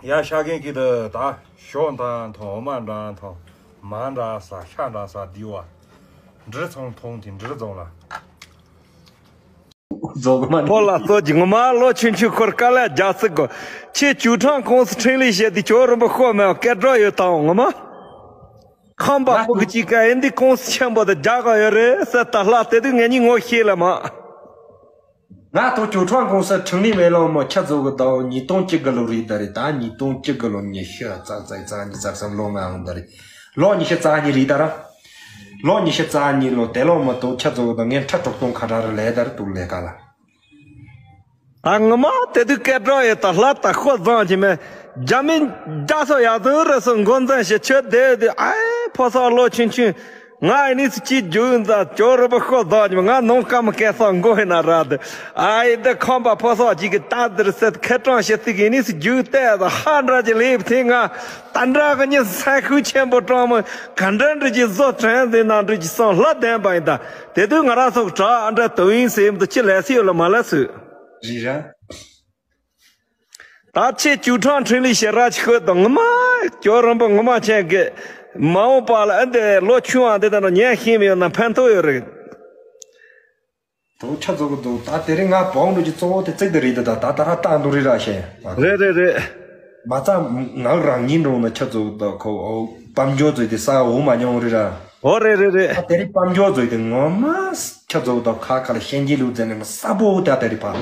ཡ་ཤ་གན་གི་དུ་ད་ཞོ་འདྲ་འཐུང་འོ་མ་འདྲ་འཐུང་མ་འདྲ་ས་ཤ་འདྲ་ས་དེ་བ། འབྲི་ཚང་འཐུང་དེ་འབྲི་རྫོང་ལ། རྫོང་མ་ཕོ་ལ་སོ་ཅིག་ངོ་མ་ལོ་ཆུང་ཆུང་ཁོར་དཀའ་ལས་རྒྱག་སྲིད་གོ། ཁྱེད་ཅུ་ཁྲང་ཀུང་སི་ཁྲིན་ལི་བཤད་དེ་ཅོ་རིན་པོ་ཤོ་མེད་སྐད་གྲགས་ཡོད་དང་ངོ་མ། ཁམས་པ་ཕོ་གི་ཅིག་ཀ་ཨེ་འདི་ཀུང་སི་ཆེན་པོ་དུ་རྒྱག་ག་ཡོད་རེད་ཟེར་ད་ལྷ་དེ་དུས་ངེད་གཉིས་ངོ་ཤེས་ལ་མ། ང་ཐོ་ཅུ་ཁྲང་ཀུང་སི་ཁྲིན་ལི་མེ་ལོང་མོ་ཁྱ་ཚོ་གི་ཟླ་བ་ཉིས་སྟོང་གཅིག་གི་ལོ་རེད་ད་རེད། ད་ཉིས་སྟོང་གཅིག་གི་ལོ་ཉི་ཤུ་རྩ་རྩ་རྩ་གཉིས་རྩ་གསུམ་ལོ་ལྔ་འོང་ད་རེད། ལོ་ཉི་ཤུ་རྩ་གཉིས་རེད་ད་ར། ལོ་ཉི་ཤུ་རྩ་གཉིས་ལོ་དེ་ལོ་མ་གཏོགས་ཁྱ་ཚོ་གི་ཟླ་ངན་ཁྲ་དྲུག་སྟོང་ཁ་གྲ་རེ་ལས་ད་རེད་དུ་ལས་ཀ་ལ། ད་ངོ་མ་དེ་དུས་སྐད་གྲགས་ཡོད་ད་ལྷ་ད་ཤོ་བཟང་གི་མེད། རྒྱ་མི་རྒྱ་སོ་ཡག་ཏུ་རེ་སོ་འགོ་འཛིན་ཞེ་ཆོས་དེ་དུས་ཨའི་ཕོ་སོག་ལོ་ཆུང་ཆུང་། ང་ཨེ་ནི་སུ་ཅི་རྒྱུག་འཛའ་ཅོ་རུ་པ་ཤོ་བཟང་གི་མེད། ང་ནང་སྐམ་སྐད་སང་མགོ་ཧེ་ན་ར་དུ་ཨའི་དེ་ཁམས་པ་ཕོ་སོག་ཅིག་གི་ད་དུར་སེ་ཁེ་གྲང་ཞེ་ཏིག་ཨེ་ནི་སུ་རྒྱུག་བལྟས་ད་ཧ་འདྲ་ཅིག་ལེབ་ཐེངས་ང་ད་འདྲ་གི་ཉིན་སེ་ཁུ་ཆེན་པོ་གྲང་མོ་ག་འདྲ་འདྲ་ཅིག་བཟོ་དྲན་ཟིན་ན་འདྲ་ཅིག་སང་ལྷ་ལྡན་པ་ཡིན་ད། དེ་དུས་ང་རང་ཚོ་གྲྭ་ཨ་འདྲ་དུ་ཡིན་སེམས་དུ་ཅི་ལས་སི་ཡོད་ལ་མ་ལས་སུ། རི་ར། ད་ཆེ་ཅུ་ཁྲང་ཁྲིན་ལི་ཞེ་ར་ཆི་ཁོད་དང་ངོ་མ་ཅོ་རིན་པོ་ངོ་མ་ཆེན་གི་མ་འོངས་པ་ལ་ཨ་འདི་ལོ་ཆུང་བ་འདི་དང་ཉན་ཤེས་མི་ཡོད་ན་ཕན་ཐོགས་ཡོད་རེད། དུ་ཆ་ཚོ་གི་འདུག་ད་དེ་རིང་ང་བོང་འགྲོ་གི་གཙོ་བོ་དེ་ཙིག་དེ་རེད་ད། ད་ད་ད་ཧ་ཏང་འདུག་རི་ར་ཤེ། རེད་རེད་རེད། མ་རྩ་ངག་རང་ཉིད་འགྲོ་ན་ཆ་ཚོ་གི་ད་ཁོ་ཨོ་པམ་ཇོ་ཚོས་དེ་ས་འོ་མ་མྱོང་རི་ར། ཨོ་རེད་རེད་རེད། ད་དེ་རིང་པམ་ཇོ་ཚོས་དེ་ངོ་མ་ཆ་ཚོ་གི་ད་ཁ་ཁ་ལ་ཤན་གྱི་ལུག་རྫས་ནས་ས་བོ་ད་དེ་རི་ཕ།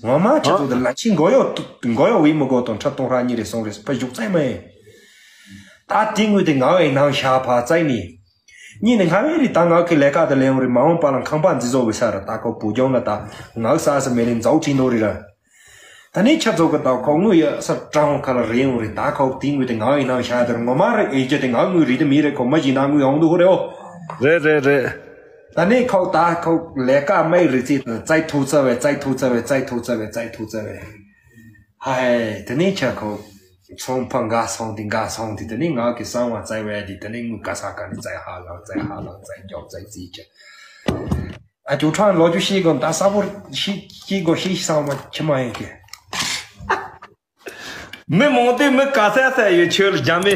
ངོ་མ་ཆ་ཚོ་གི་ད་ལ་ཕྱི་མགོ་གཡོག་མགོ་གཡོག་བི་མི་གོ་དང་ཁྲ་སྟོང་ཧྲ་གཉིས་རེ་སོང་རེ་ཕ་བཞུགས་ཚད་མ་ཡིན། ད་དེ་དངོས་དེ་ངག་ཡིན་ནང་ཤ་ཕ་རྩ་ནི། གཉིས་ནི་སྔ་བའི་རིགས་ད་ངག་གི་ལས་ཀ་དེ་ལས་འོང་རིགས་མ་འོངས་པ་ལ་ཁང་པ་འཛི་བཟོ་བའི་ས་ར་ད་ཁོ་བུ་ལྗོངས་ལ་ད་ངག་ས་ས་མེ་ལིན་མཛའ་བོ་ཁྲིན་དོ་རི་ར། ད་ནི་ཆ་ཚོ་གི་ད་ཁོ་དངུལ་ཡ་ས་གྲང་ཁ་ལ་རེ་འོང་རིགས་ད་ཁོ་དེ་དངུལ་དེ་ངག་ཡིན་ནང་ཤ་དེར་ངོ་མ་རེ་ཨེ་ཅེ་དེ་ངག་དངུལ་རིགས་དེ་མི་རེ་ཁོ་མ་བྱིན་ན་དངུལ་ཡོང་འདུག་ཧུ་རེ་ཨོ། རེད་རེད་རེད། ད་ནི་ཁོ་ད་ཁོ་ལས་ཀ་མའི་རིགས་ཚིག་ད་བཙལ་ཐུག་ཚ་བས་བཙལ་ཐུག་ཚ་བས་བཙལ་ཐུག་ཚ་བས་བཙལ་ཐུག་ཚ་བས། ཧའི། དེ་ནས་ཁྱེད་ཁོ། ཚོང་ཕ་འགའ་སོང་དེ་འགའ་སོང་དེ་དེ་ནས་ངག་གི་གསང་བ་བཙལ་བས་དེ་དེ་ནས་དངུལ་ག་ས་ག་ནས་བཙལ་ཧ་ལ་བཙལ་ཧ་ལ་བཙལ་མགྱོགས་བཙལ་རྩིས་ཀྱི། ཨ་ཅོ་ཁྲང་ལོ་རྒྱུས་ཤེས་དགོས་ད་ས་བོར་ཤེས་ཤེས་དགོས་ཤེས་ཤེས་སང་བ་ཁྱི་མ་ཡིན་གི། མི་མང་དུས་མི་ག་ས་ས་ཡོད་ཆོས་ལ་རྒྱ་མི།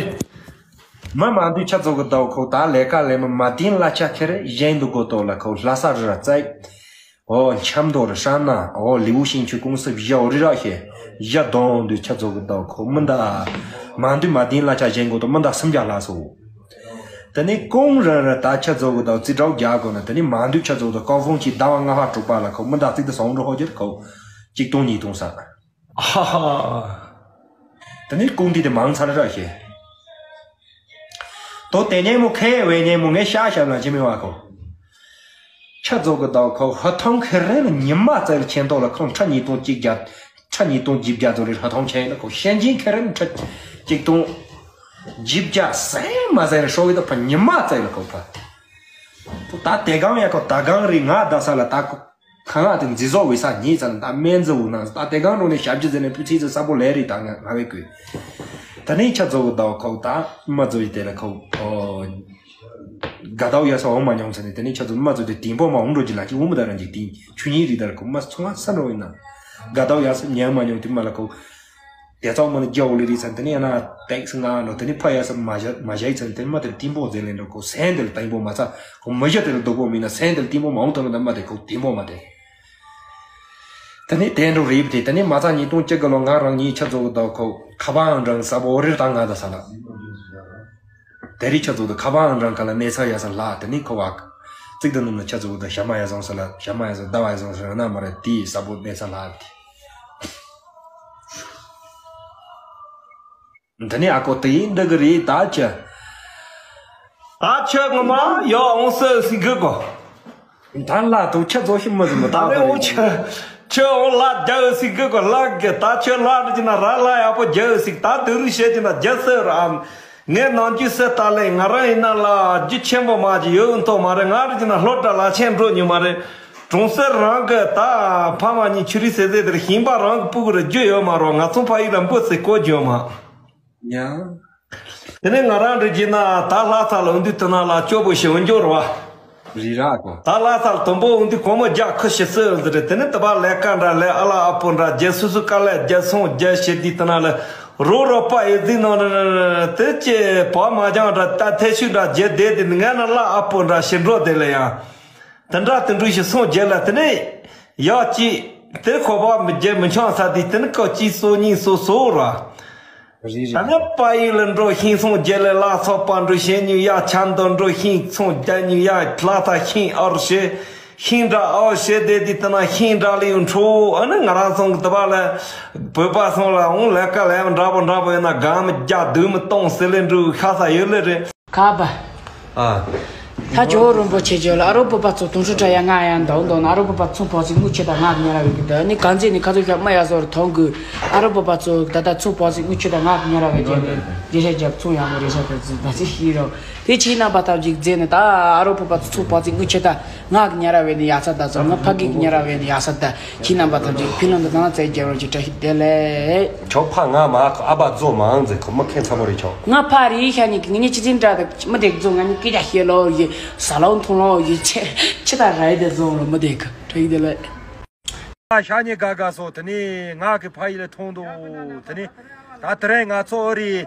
མི་མང་དུས་ཆ་ཚོ་གི་ཟླ་བ་ཁོ་ད་ལས་ཀ་ལས་མི་མ་དིན་གླ་ཆ་ཁེ་རེ་གཞན་དུ་གོ་ཏོ་ལ་ཁོ་ལྷ་ས་རི་ར་བཙལ། ཨོ་འཆམ་མདོ་རུ་ཧྲ་ན་ཨོ་ལི་བུ་ཤིང་ཆུ་ཀུང་སི་བཞི་འོ་རི་ར་ཤེ་བཞི་གདོང་དུ་ཆ་ཚོ་གི་ཟླ་ཁོ་མི་འདའ། མ་འདུས་མ་དིན་གླ་ཆ་གཞན་གོ་ཏོ་མི་འདའ་སུམ་བརྒྱ་ལྷ་སོ། དེ་ནས་ཀོང་ར་ར་ད་ཆ་ཚོ་གི་ཟླ་རྩིས་གྲོགས་རྒྱག་གོ་ན་དེ་ནས་མ་འདུས་ཆ་ཚོ་གི་ཟླ་ཀོ་ཧྥོང་ཆི་ཟླ་བ་ལྔ་ཧ་དྲུག་པ་ལ་ཁོ་མི་འདའ་རྩིས་དུ་སོང་འགྲོ་ཧོ་རྒྱུར་ཁོ་གཅིག་སྟོང་གཉིས་སྟོང་ས། ཧ་ཧ། དེ་ནས་ཀུང་ཏི་དེ་མང་ཚར་ར་ཤེ། དོ་དེ་ཉེ་མོ་ཁེ་བའི་ཉེ་མོ་ངས་ཤ་ཤ་ལ་ཅི་མི་བ་ཁོ། ཆ་ཚོ་གི་ཟླ་ཁོ་ཧ་ཐོང་ཁེ་རེ་ལ་ཉི་མ་བཙལ་ཆེན་ཏོ་ལ་ཁོང་ཁྲ་ཉིས་སྟོང་གཅིག་བརྒྱ་ཁྲ་ཉིས་སྟོང་བརྒྱད་བརྒྱ་ཚོ་རེ་ཧ་ཐོང་ཆེན་ལ་ཁོ་ཤན་ཅིན་ཁེ་རེ་ལ་ཁྲ་གཅིག་སྟོང་བརྒྱད་བརྒྱ་ཟེ་མ་ཟེ་རེ་ཧྲོ་བི་ཏོ་ཕ་ཉི་མ་བཙལ་ལ་ཁོ་ཕ། ད་དེ་གང་ཡ་ཁོ་ད་གང་རི་ང་ད་ས་ལ་ད་ཁོ། ཁ་ང་དེ་འཛི་བཟོ་བའི་ས་ཉིད་ཙམ་ད་སྨན་རྫི་བོ་ནང་ད་དེ་གང་རུང་ནས་ཞབས་ཀྱི་ཟེར་ནས་ཕུ་ཚིག་ཚོ་ས་པོ་ལས་རིགས་དང་ང་ང་བའི་ཀུན། ད་ནས་ཆ་ཚོ་གི་ཟླ་བ་ཁོག་ད་མ་ཚོ་ཡི་དེ་ལ་ཁོག་ཨོ། དགའ་ཟླ་ཡ་ས་འོང་མ་མྱོང་ཚེ་ནས་དེ་ནས་ཆ་ཚོ་མ་ཚོ་དེ་དིང་པོ་མ་འོང་འགྲོ་གི་ལ་ཅི་འུ་མི་ད་རང་གི་དིང་ཆུ་ཉིན་རི་དར་ཁོག་མ་ཚོ་ང་ས་འགྲོ་ཡིན་ན། དགའ་ཟླ་ཡ་ས་ཉན་མ་མྱོང་དེ་མ་ལ་ཁོག་དེ་ཚོགས་མ་ནི་རྒྱ་འོ་ལི་རི་ཚན་དེ་ནི་ཡ་ན་ཏེག་སི་ང་ནོ་དེ་ནི་ཕ་ཡ་ས་མ་བཞག་མ་བཞག་ཚན་དེ་ནི་མ་དེ་ཏིང་པོ་ཟེར་ལེན་འགྲོ་ཁོ་སེན་དེ་ལ་ཏིང་པོ་མ་ཚ་ཁོ་མི་བཞག་དེ་ལ་སྡུག་པོ་མིན་ན་སེན་དེ་ལ་ཏིང་པོ་མ་འོང་དོ་ན་མ་དེ་ཁོ་ཏིང་པོ་མ་དེ། དེ་ནི་དེ་འགྲོ་རིབ་དེ་དེ་ནི་མ་ཚ་ཉིས་སྟོང་གཅིག་གི་ལོ་ང་རང་ཉིད་ཆ་ཚོ་གི་ཟླ་ཁོ་ཁ་པང་འགྲང་ས་བོ་རིར་དང་ང་ད་ས་ལ། དེ་རི་ཆ་ཚོ་དུ་ཁ་པང་འགྲང་ཁ་ལ་གནས་ཚ་ཡ་ས་ལ་དེ་ནི་ཁོ་བ། ཙིག་དུ་ནུ་ནུ་ཆ་ཚོ་གི་ཟླ་ཞ་མ་ཡ་ཟོང་ས་ལ་ཞ་མ་ཡ་ཟོ་ཟླ་བ་ཡ་ཟོང་ས་ན་མ་རེད་དེ་ས་བོ་གནས་ཚ་ལ་དེ། འདི་ནི་ཨ་ཁོ་དེ་ཡིན་འདི་གི་རེད་ད་ཅི། ད་ཁྱོད་ངོ་མ་ཡོ་འོང་སི་སི་གི་གོ། ད་ལ་དུ་ཁྱོད་ཚོ་ཤི་མི་ཟིན་མི་ད་ད་རེ་འོང་ཁྱོད་ཁྱོད་འོང་ལ་རྒྱ་འོ་སི་གི་གོ་ལ་གི་ད་ཁྱོད་ལ་རི་ཅི་ན་ར་ལ་ཡག་པོ་རྒྱ་འོ་སི་ད་དུ་རུ་བཤད་ཅི་ན་རྒྱ་སི་ར་ཨམ། ངས་ནང་རྒྱུ་སེ་ལྟ་ལེ་ང་རང་ཡིན་ན་ལ་རྒྱུ་ཆེན་པོ་མ་ཅི་ཡོད་མཐོ་མ་རེད། ང་རི་ཅི་ན་ལྷོ་བྲག་ལ་ཆེན་འགྲོ་ཉུ་མ་རེད། གྲོང་གསེབ་རང་གི་ད་ཕ་མ་གཉིས་ཆུ་རི་སེ་སེ་དེར་ཤིང་པ་རང་གི་སྤུ་གུ་རུ་རྒྱུ་ཡོད་མ་རོ་ང་ཚོ་ཕ་ཡུལ་ལ་འབུ་སེ་བཀོད་རྒྱུ་ཡོད་མ། ཡང་། དེ་ནས་ང་རང་འདྲི་གྱིས་ན་ད་ལྷ་ས་ལ་འོང་དུས་དེ་ན་ལ་སྐྱོ་པོ་ཞིག་འོང་འགྱོ་ར་བ། རི་ར་གོ། ད་ལྷ་ས་ལ་དུམ་བུ་འོང་དུས་གོང་མོ་རྒྱ་ཁུ་ཞིག་སྲིད་འོང་ཟེར་རེད། དེ་ནས་དུ་བ་ལས་ཀ་འདྲ་ལས་ཨ་ལ་ཨ་ཕོ་འདྲ་རྒྱ་སུ་སུ་དཀའ་ལས་རྒྱ་སོང་རྒྱ་བྱེད་དུས་དེ་ན་ལ་ རོ་རོ་པ་ཡོད་དུས་ནང་ར་ར་ར་དེ་ཅེ་བ་མ་ཅང་ར་ད་ཐེ་ཤུ་འདྲ་རྒྱལ་བསྡད་དེ་ང་ན་བླ་ཨ་པོ་འདྲ་ཞེ་འགྲོ་དེ་ལ་ཡང་། དེ་འདྲ་དེ་འདྲ་ཞིག་སོང་རྒྱལ་ལ་དེ་ནས་ཡག་ཅིག་དེ་ཁོ་པ་མི་རྒྱལ་མི་འཆང་ས་དེ་དེ་ནི་ཀ་གཅིག་སོ་གཉིས་སོ་སོ་ར། རེད་རེད། ད་ནི་པ་ཡིག་ལ་འགྲོ་ཤིང་སོང་རྒྱལ་ལ་ལ་སོགས་པ་འགྲོ་ཤེས་ཉུ་ཡ་ཆམ་དུ་འགྲོ་ཤིང་སོང་རྒྱལ་ཉུ་ཡ་ལ་ད་ཤིང་ཨར་ཤེ། ཤིང་འདྲ་ཨོ་ཤེ་དེ་དེ་ལྟ་ན་ཤིང་འདྲ་ལེའུ་འཕྲོ་ཨ་ནི་ང་རང་ཚོ་གི་དུ་བ་ལ་བོད་པ་སོང་ལ་འོང་ལས་ཀ་ལས་འདྲ་པོ་འདྲ་པོ་ཡོད་ན་གང་མི་རྒྱ་སྡུག་མི་གཏོང་ཟེར་ལེ་འགྲུ་ཤ་ས་ཡོད་ལེ་རེད། ཁ་པ། ཨ། ད་ཇོ་བོ་རིན་པོ་ཆེ་ཇོ་ལ་ཨ་རོ་བོད་པ་ཚོ་དུང་ཧྲུ་དྲ་ཡ་ང་ཡང་འདའ་འདོ་ན་ཨ་རོ་བོད་པ་ཚོ་བོ་ཚིག་དངུལ་ཆེ་དང་ངག་ཉེ་ར་བའི་གི་ད་ནི་གང་ཚེ་ནི་ཁ་ཚོ་ཤ་མ་ཡ་སོར་ཐོང་གི་ཨ་རོ་བོད་པ་ཚོ་ད་ད་ཚོ་བོ་ཚིག་དངུལ་ཆེ་དང་ངག་ཉེ་ར་བའི་ཇེ་ཇེ་ཤ་ཇབ་ཚོང་ཡང་མོ་རེ་ཤ་ད་ཚི་ད་ཚི་ཤི་རོ། དེ་ཕྱི་ནང་པ་ཐམས་ཅད་རྫས་ནི་ད་ཨ་རོ་བོད་པ་ཚོ་ཚོ་བོ་ཚིག་དངུལ་ཆེ་དང་ངག་ཉེ་ར་བའི་ནི་ཡ་ས་ད་ཚོ་ང་ཕ་གི་ཉེ་ར་བའི་ནི་ཡ་ས་ད་ཕྱི་ནང་པ་ཐམས་ཅད་ཕི་ལོན་ད་ད་ན་ཚེ་རྒྱལ་བར་གྱི་བཀྲ་ཤིས་བདེ་ལེགས། ཁྱོད་ཕ་ང་མ་ཁོ་ཨ་ཕ་ཛོ་མང་ཟེར་ཁོ་མི་ཁེན་ཚ་མོ་རེ་ཆོག་ང་ཕ་རི་ཤ་ནི་ངི་ཉི་ཆི་ཛིན་དྲ་དེ་མི་དེ་ཛོ་ང་ནི་ཀི་ཀ་ཤེ་ལོ་ཡི་ས་ལོ་ཐུང་ལོ་ཡི་ཆེ་ཆེ་ད་ར་ཡི་དེ་ཛོ་ལོ་མི་དེ་ཁ་ཁྲ་ཡི་དེ་ལེ། ཤ་ཉེ་ག་ག་སོ་དེ་ནི་ང་གི་ཕ་ཡི་ལ་ཐོང་དོ་དེ་ནི་ད་དེ་རེ་ང་ཚོ་ཨོ་རི་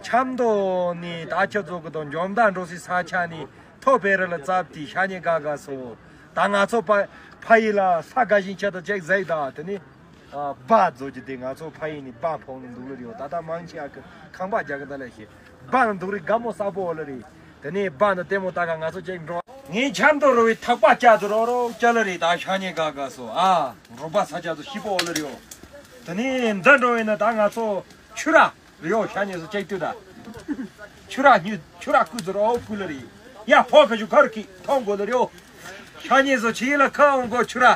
ཆམ་དོ་ནི་ད་ཁྱོད་ཚོ་གི་དོ་འཇོམ་ད་འགྲོ་སི་ས་ཆ་ནི་ཐོ་བེ་རི་ལ་ཙབ་ཏི་ཤ་ཉེ་ག་ག་སོ་ད་ང་ཚོ་ཕ་ཕ་ཡི་ལ་ས་ག་བཞིན་ཆེ་ད་ཅེག་ཟེག་ད་དེ་ནི། ཨ། སྦ་བཟོ་རྒྱུ་དེ་ང་ཚོ་ཕ་ཡིན་ནི་སྦ་ཕོག་ནི་འདུག་ལ་རེད། ད་ལྟ་མང་ཆེ་ཨ་ཁུ་ཁང་པ་རྒྱག་གི་ད་ལས་ཤེས་སྦ་ནི་འདུག་རེད། དགའ་མོ་ས་པོ་ལ་རེད། དེ་ནས་སྦ་ནི་ལྟད་མོ་ལྟ་ག་ང་ཚོ་ཅིག་འགྲོ། ངའི་ཆམ་དུ་རོ་བའི་ཐག་པ་བཅག་ཏུ་རོ་རོ་བཅག་ལ་རེད། ད་ཤ་ཉེ་ག་ག་སོ་ཨ་རོ་པ་ས་ཆ་ཚོ་ཤི་པོ་ལ་རེད། དེ་ནས་འདི་འགྲོ་བས་ན་ད་ང་ཚོ་ཆུ་ར། རེའོ་ཤ་ཉེ་སུ་ཅེག་ཏུ་ད། ཆུ་ར་ཉུ་ཆུ་ར་ཀུ་ཟུ་རོ་ཀུ་ལ་རི། ཡ་ཕོ་ཁ་ཞུ་ཁར་ཁི་ཐོང་གོ་ལ་རེའོ། ཤ་ཉེ་སུ་ཆི་ལ་ཁ་འོང་གོ་ཆུ་ར།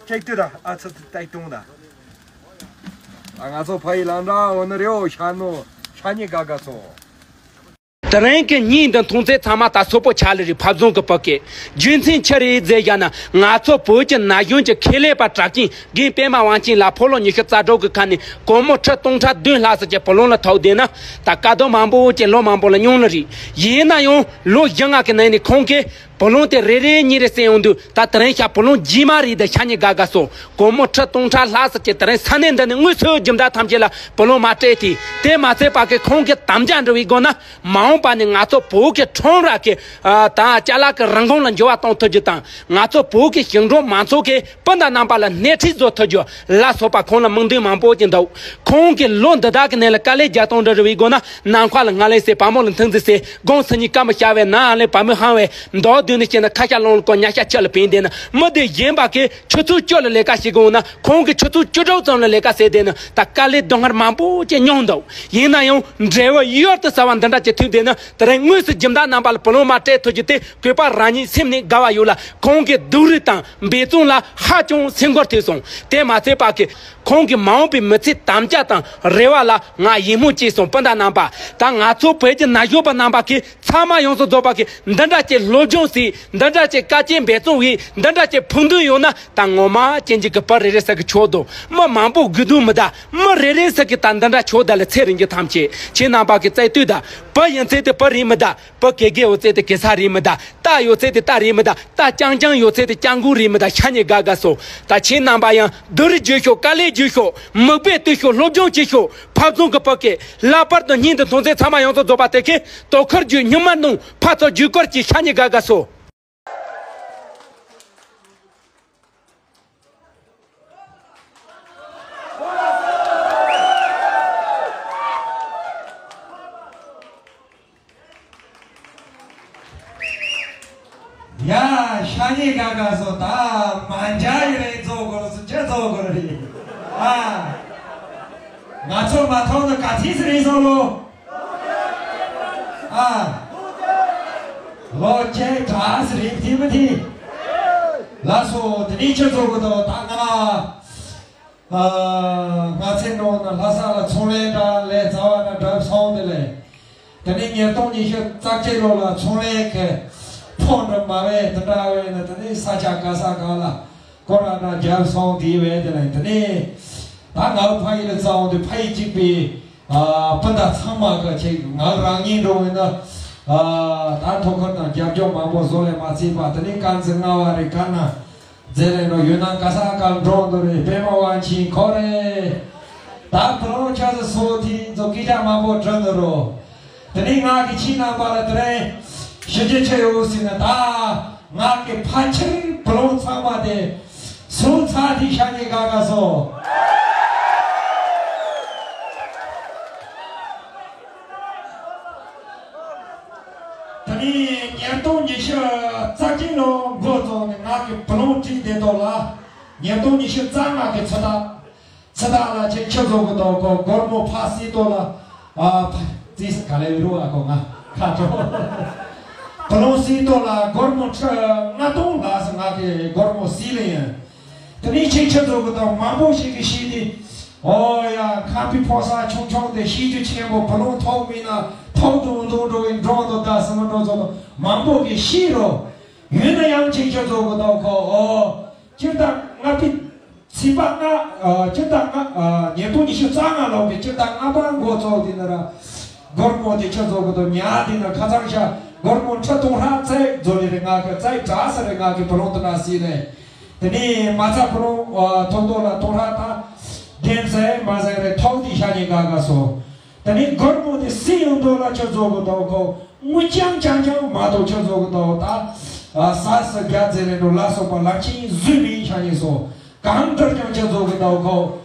ཅེག་ཏུ་ད་ཨ་ཚ་ཏའི་ཏུང་ད། ཨ་ང་ཚོ་ཕ་ཡི་ལང་འདྲ་འོ་ན་རེའོ་ཤ་ནོ་ཤ་ཉེ་ག་ག་སོ། དེ་རིང་གི་ཉིན་འདི་མཐོང་ཚད་ཚང་མ་ད་སོ་པོ་ཆ་ལ་རི་ཕབ་བཟང་གི་པག་གི་རྒྱུ་མཚན་ཆི་རེད་ཟེར་བཞག་ན་ང་ཚོ་བོད་ཀྱི་ན་གཞོན་གྱི་ཁེ་ལས་པ་གྲགས་ཅན་རྒན་པད་མ་དབང་ཆེན་ལགས་ཕོ་ལོ་ཉི་ཤུ་རྩ་དྲུག་གི་ཁ་ནས་སྒོར་མོ་ཁྲི་སྟོང་ཕྲག་བདུན་ལྷག་ཙམ་གྱི་བུ་ལོན་ལ་ཐོག་བསྡད་ན་ད་དཀའ་སྡུག་མང་པོ་ཅིག་ལོ་མང་པོ་ལ་མྱོང་ལ་རེད། ཡིན་ན་ཡང་ལོ་བཞི་ལྔ་གི་ནང་ནས་ཁོང་གིས་བུ་ལོན་དེ་རེ་རེ་གཉིས་རེ་སེལ་ཡོང་དུས་ད་དེ་རིང་ཤ་བུ་ལོན་རྗེས་མ་རེད། ད་ཤ་ཉེ་དགའ་དགའ་སོ་སྒོར་མོ་ཁྲི་སྟོང་ཕྲག་ལྷག་ཙམ་གྱི་དེ་རིང་ས་གནས་འདི་ནས་དངོས་སུ་རྒྱུ་འབྲས་ཐམས་ཅད་ལ་བུ་ལོན་མ་སྤྲད་དེ་དེ་མ་ཚད་པ་གི་ཁོང་གི་དམ་བཅའ་འགྲོ་བའི་སྒོ་ན། མ་འོངས་པ་ནས་ང་ཚོ་བོད་ཀྱི་ཁྲོམ་ར་གི་ཨ་དང་ཅ་ལག་གི་རིན་གོང་ལ་འགྱུར་བ་གཏོང་ཐུབ་རྒྱུ་དང་ང་ཚོ་བོད་ཀྱི་ཞིང་འབྲོག་མང་ཚོགས་ཀྱི་སྤུན་ཟླ་རྣམ་པ་ལ་སྣེ་ཁྲིད་བཟོ་ཐུབ་རྒྱུ་ལ་སོགས་པ་ཁོང་ལ་དམིགས་འདུན་མང་པོ་ཅིག་འདུག་ཁོང་གིས་ལོ་འདི་དག་གི་ནང་ལ་དཀའ་ལས་རྒྱག་གཏོང་འགྲོ་རུ་བའི་སྒོ་ན་ནམ་མཁའ་ལ་ང་ལས་སེ་བ་མོ་ལ་མཐུན་ཟི་སེ་དགོང་སུ་ཉིད་སྐར་མ་ཤར་བས་ན་ཨ་ལས་བ་མོ་ཧང་བས་མདོག་བདུན་ནས་བཤད་ན་ཁ་ཤ་ལོང་ལ་ཀོ་ཉ་ཤ་ཆུ་ལ་བིང་བསྡད་ན་མི་དེ་གཞན་པ་གིས་ཆུ་ཚོད་བཅུ་ལ་ལས་ཀ་བྱེད་དགོས་ན་ཁོང་གིས་ཆུ་ཚོད་བཅུ་དྲུག་ཙམ་ལ་ལས་ཀ་བྱས་བསྡད་ན་ད་དཀའ་ལས་སྡུག་བསྔལ་མང་པོ་ཅིག་མྱོང་འདུག་ཡིན་ན་ཡང་འབྲས་བུ་གཡུར་དུ་ཟ་བ་འདི་འདྲ་ཅིག་ཐོན་བསྡད་ན་དེ་རིང་དངོས་སུ་སྦྱིན་བདག་རྣམ་པ་ལ་བུ་ལོན་མ་སྤྲད་ཐུབ་རྒྱུ་དེ་གུས་པ་རང་ཉིད་སེམས་ནས་དགའ་བ་ཡོད་ལ་ཁོང་གི་སྡུག་རུས་དང་འབད་བརྩོན་ལ་ཧ་ཅང་སེམས་འགུལ་ཐེབས་སོང་། དེ་མ་ཚད་པ་གི་ཁོང་གི་མ་འོངས་པའི་མི་ཚེའི་དམ་བཅའ་དང་རེ་བ་ལ་ང་ཡིད་སྨོན་སྐྱེས་སོང་། སྤུན་ཟླ་རྣམ་པ་ད་ང་ཚོ་བོད་ཀྱི་ན་གཞོན་པ་རྣམ་པ་གིས་ཚང་མ་ཡོངས་སུ་རྫོགས་པ་གིས་འདི་འདྲ་ཅིག་སློབ་སྦྱོང་བྱས། འདི་འདྲ་ཅིག་དཀའ་སྤྱད་འབད་བརྩོན་བྱས། འདི་འདྲ་ཅིག་ཕུགས་འདུན་ཡོད་ན་ད་ངོ་མ་ཅན་གཅིག་གི་བུ་རེ་རེ་ཟིག་གི་ཆོག་འདུག་མི་མང་པོ་དགོས་དོན་མི་གདའ། མི་རེ་རེ་ཟིག་གིས་ད་འདི་འདྲ་ཆོག་གདའ་ལ་ཚེ་རིང་གི་ཐམས་ཅད་ཁྱེད་རྣམ་པ་གིས་བརྩེ་དུས་ད་བུ་ཡིན་ཚེ་དེ་བུ་རེད་མི་གདའ། བུ་གེ་གེ་ཡོད་ཚེ་དེ་གེ་སར་རེད་མི་གདའ། རྟ་ཡོད་ཚེ་དེ་རྟ་རེད་མི་གདའ། རྟ་རྐྱང་རྐྱང་ཡོད་ཚེ་དེ་རྐྱང་མགོ་རེད་མི་གདའ། ཤ་ཉེ་དགའ་དགའ་སོ། ད་ཁྱེད་རྣམ་པ་ཡང་སྡུག་རུས་བརྗོད་ཤོག་དཀའ་ལས་བརྗོད་ཤོག་མིག་དཔེ་ལྟོས་ཤོག་སློབ་སྦྱོང་བྱེད་ཤོག་ཕབ་བཟང་གི་བུ་གེ་ལྷག་པར་དུ་སྙིང་དུ་མཐོང་ཚེ་ཚང་མ་ཡོངས་སུ་རྫོགས་པ་དེ་གས་དོ་ཁུར་རྒྱུ་སྙིང་མ་གནོང་ཕར་ཚུར་རྒྱུད་སྐོར་གྱི་ཤ་ཉེ་དགའ་དགའ་སོ། ཡ། ཤ་ཉེ་དགའ་དགའ་སོ། ད་མ་འཇའ་ཡི་རེད་ཚོ་གོ་རེད། ཚོ་ཆེ་ཚོ་གོ་རེད། ཨ། ང་ཚོ་མ་ཐོང་ན་ག་ཚིག་རེད་སོང་ལོ། ཨ། ལོ་ཁྱེད་གྲྭ་སི་རིག་ཐི་མི་ཐི། ལགས་སོ། དེ་ནས་ཁྱེད་ཚོ་གི་དོ་ད་ང་། ཨ། ང་ཚེ་ནོ་ན་ལྷ་ས་ལ་ཚོང་ལས་འདྲ་ལས་རྩ་བ་ན་འགྲབ་སོང་དེ་ལས། དེ་ནས་ཉིས་སྟོང་ཉི་ཤུ་རྩ་གཅིག་ལོ་ལ་ཚོང་ལས་ཀྱི་ཕོན་འགྲུབ་མ་བས་དེ་འདྲ་བས་ན་དེ་ནས་ས་ཆ་ག་ས་ག་ལ་སྐོར་ར་འདྲ་རྒྱབ་སོང་དེ་བས་དེ་ལས་དེ་ནས་ད་ང་ཕ་ཡི་ལ་རྩ་བ་དེ་ཕ་ཡི་གཅིག་པའི། ཨ། སྤུན་ཟླ་ཚང་མ་གི་ཆེད་ང་རང་ཉིད་འགྲོ་བས་ན། ཨ། ད་ཐུགས་ཁུར་དང་རྒྱབ་སྐྱོར་མང་པོ་བཟོ་ལས་མ་ཚད་པ་དེ་ནས་དཀར་མཛེས་ལྔ་བ་རེད། དཀར་ནག་མཛེས་ལས་འགྲོ་ཡོད་ན་ག་ས་ག་འགྲོ་འདུག་རེད། པད་མ་དབང་ཆེན་ཁོ་རེད། ད་བུ་ལོན་ཆ་ཚང་སོང་དུས་ཚོ་སྐད་ཆ་མང་པོ་དྲི་འདུག་རོ། དེ་ནས་ང་གིས་ཁྱེད་རྣམ་པ་ལ་དེ་རིང་ཞུ་རྒྱུ་ཆི་ཡོད་ཟེར་ན། ད་ང་གིས་ཕལ་ཆེར་བུ་ལོན་ཚང་མ་དེ་སོང་ཚར་དུས་ཤ་ཉེ་དགའ་དགའ་སོང་། དེ་ནས་ཉིས་སྟོང་ཉི་ཤུ་རྩ་གཅིག་ལོ་འགོ་བཙུགས་ནས་ང་གིས་བུ་ལོན་བྲིས་བསྡད་དོ་ལ། ཉིས་སྟོང་ཉི་ཤུ་རྩ་ལྔ་གི་ཚོད་ལྟ། ཚེ་བདག་ལགས་ཁྱེད་ཁྱོད་ཚོ་གི་ཐོག་གོ་སྒོར་མོ་ཕར་སིལ་ཏོ་ལ། ཨ་ཕ་རྩིས་ག་ལེ་རུ་ཨ་ཁོ་ང་ཁ་དྲོ། བུ་ལོན་སིལ་ཏོ་ལ་སྒོར་མོ་ཁྲི་ལྔ་སྟོང་ལ་ཟེར། ང་གི་སྒོར་མོ་སིལ་ལེ་ཡིན། དེ་ནས་ཁྱེད་ཁྱོད་ཚོ་གི་ཐོག་མང་པོ་ཞིག་གི་ཤི་དེ། ཨོ་ཡ། ཁམས་པའི་ཕོ་གསར་ཆུང་ཆུང་དེ་ཤི་རྒྱུ་ཆེན་པོ། བུ་ལོན་ཐོབ་མིན་ན་ཐོབ་དུ་འདུག་འགྲོ་བའི་འགྲོ་འདུག་ད་སེམས་འགྲོ་ཚོ་མང་པོ་གི་ཤི་རོ། ཡིན་ན་ཡང་ཁྱེད་ཁྱོད་ཚོ་གི་ཐོག་གོ། ཨོ། སྤྱིར་བཏང་ལྔ་པའི། ཚེས་པ་ལྔ། ཨ། སྤྱིར་བཏང་ལྔ། ཨ། ཉིས་སྟོང་ཉི་ཤུ་རྩ་ལྔ་ལོ་གི་སྤྱིར་བཏང་ལྔ་པ་འགོ་བཙུགས་དེ་ན་ར། སྒོར་མོ་དེ་ཁྱོད་ཚོ་གི་ཐོག་ཉར་དེ་ན་ཁ་ཚང་ཤ་སྒོར་མོ་ཁྲི་སྟོང་ལྷག་བཙལ་རྫོ་ལེ་རེ་ང་གི་བཙལ་དྲག་ས་རེ་ང་གི་བུ་ལོན་དུ་ན་སིལ་ནས། དེ་ནས་མ་རྩ་བུ་ལོན། ཨ། ཐོབ་དོ་ལ་སྟོང་ལྷག་ད་དེ་བཙལ་མ་བཙལ་རེ་ཐོབ་དེ་ཤ་ཉེ་དགའ་དགའ་སོང་། དེ་ནས་སྒོར་མོ་དེ་སིལ་ཡོང་དོ་ལ་ཁྱོད་ཚོ་གི་ཐོག་གོ། དངུལ་རྐྱང་རྐྱང་རྐྱང་མ་གཏོགས་ཁྱོད་ཚོ་གི་ཐོག་ད། ཨ། ཟ་ས་རྒྱ་ཟེར་རེ་འགྲོ་ལ་སོགས་པ་ལག་ཆིངས་བཟོས་མིན་ཤ་ཉེ་སོང་། གང་ལྟར་ཀྱང་ཁྱོད་ཚོ་གི་ཐོག་གོ།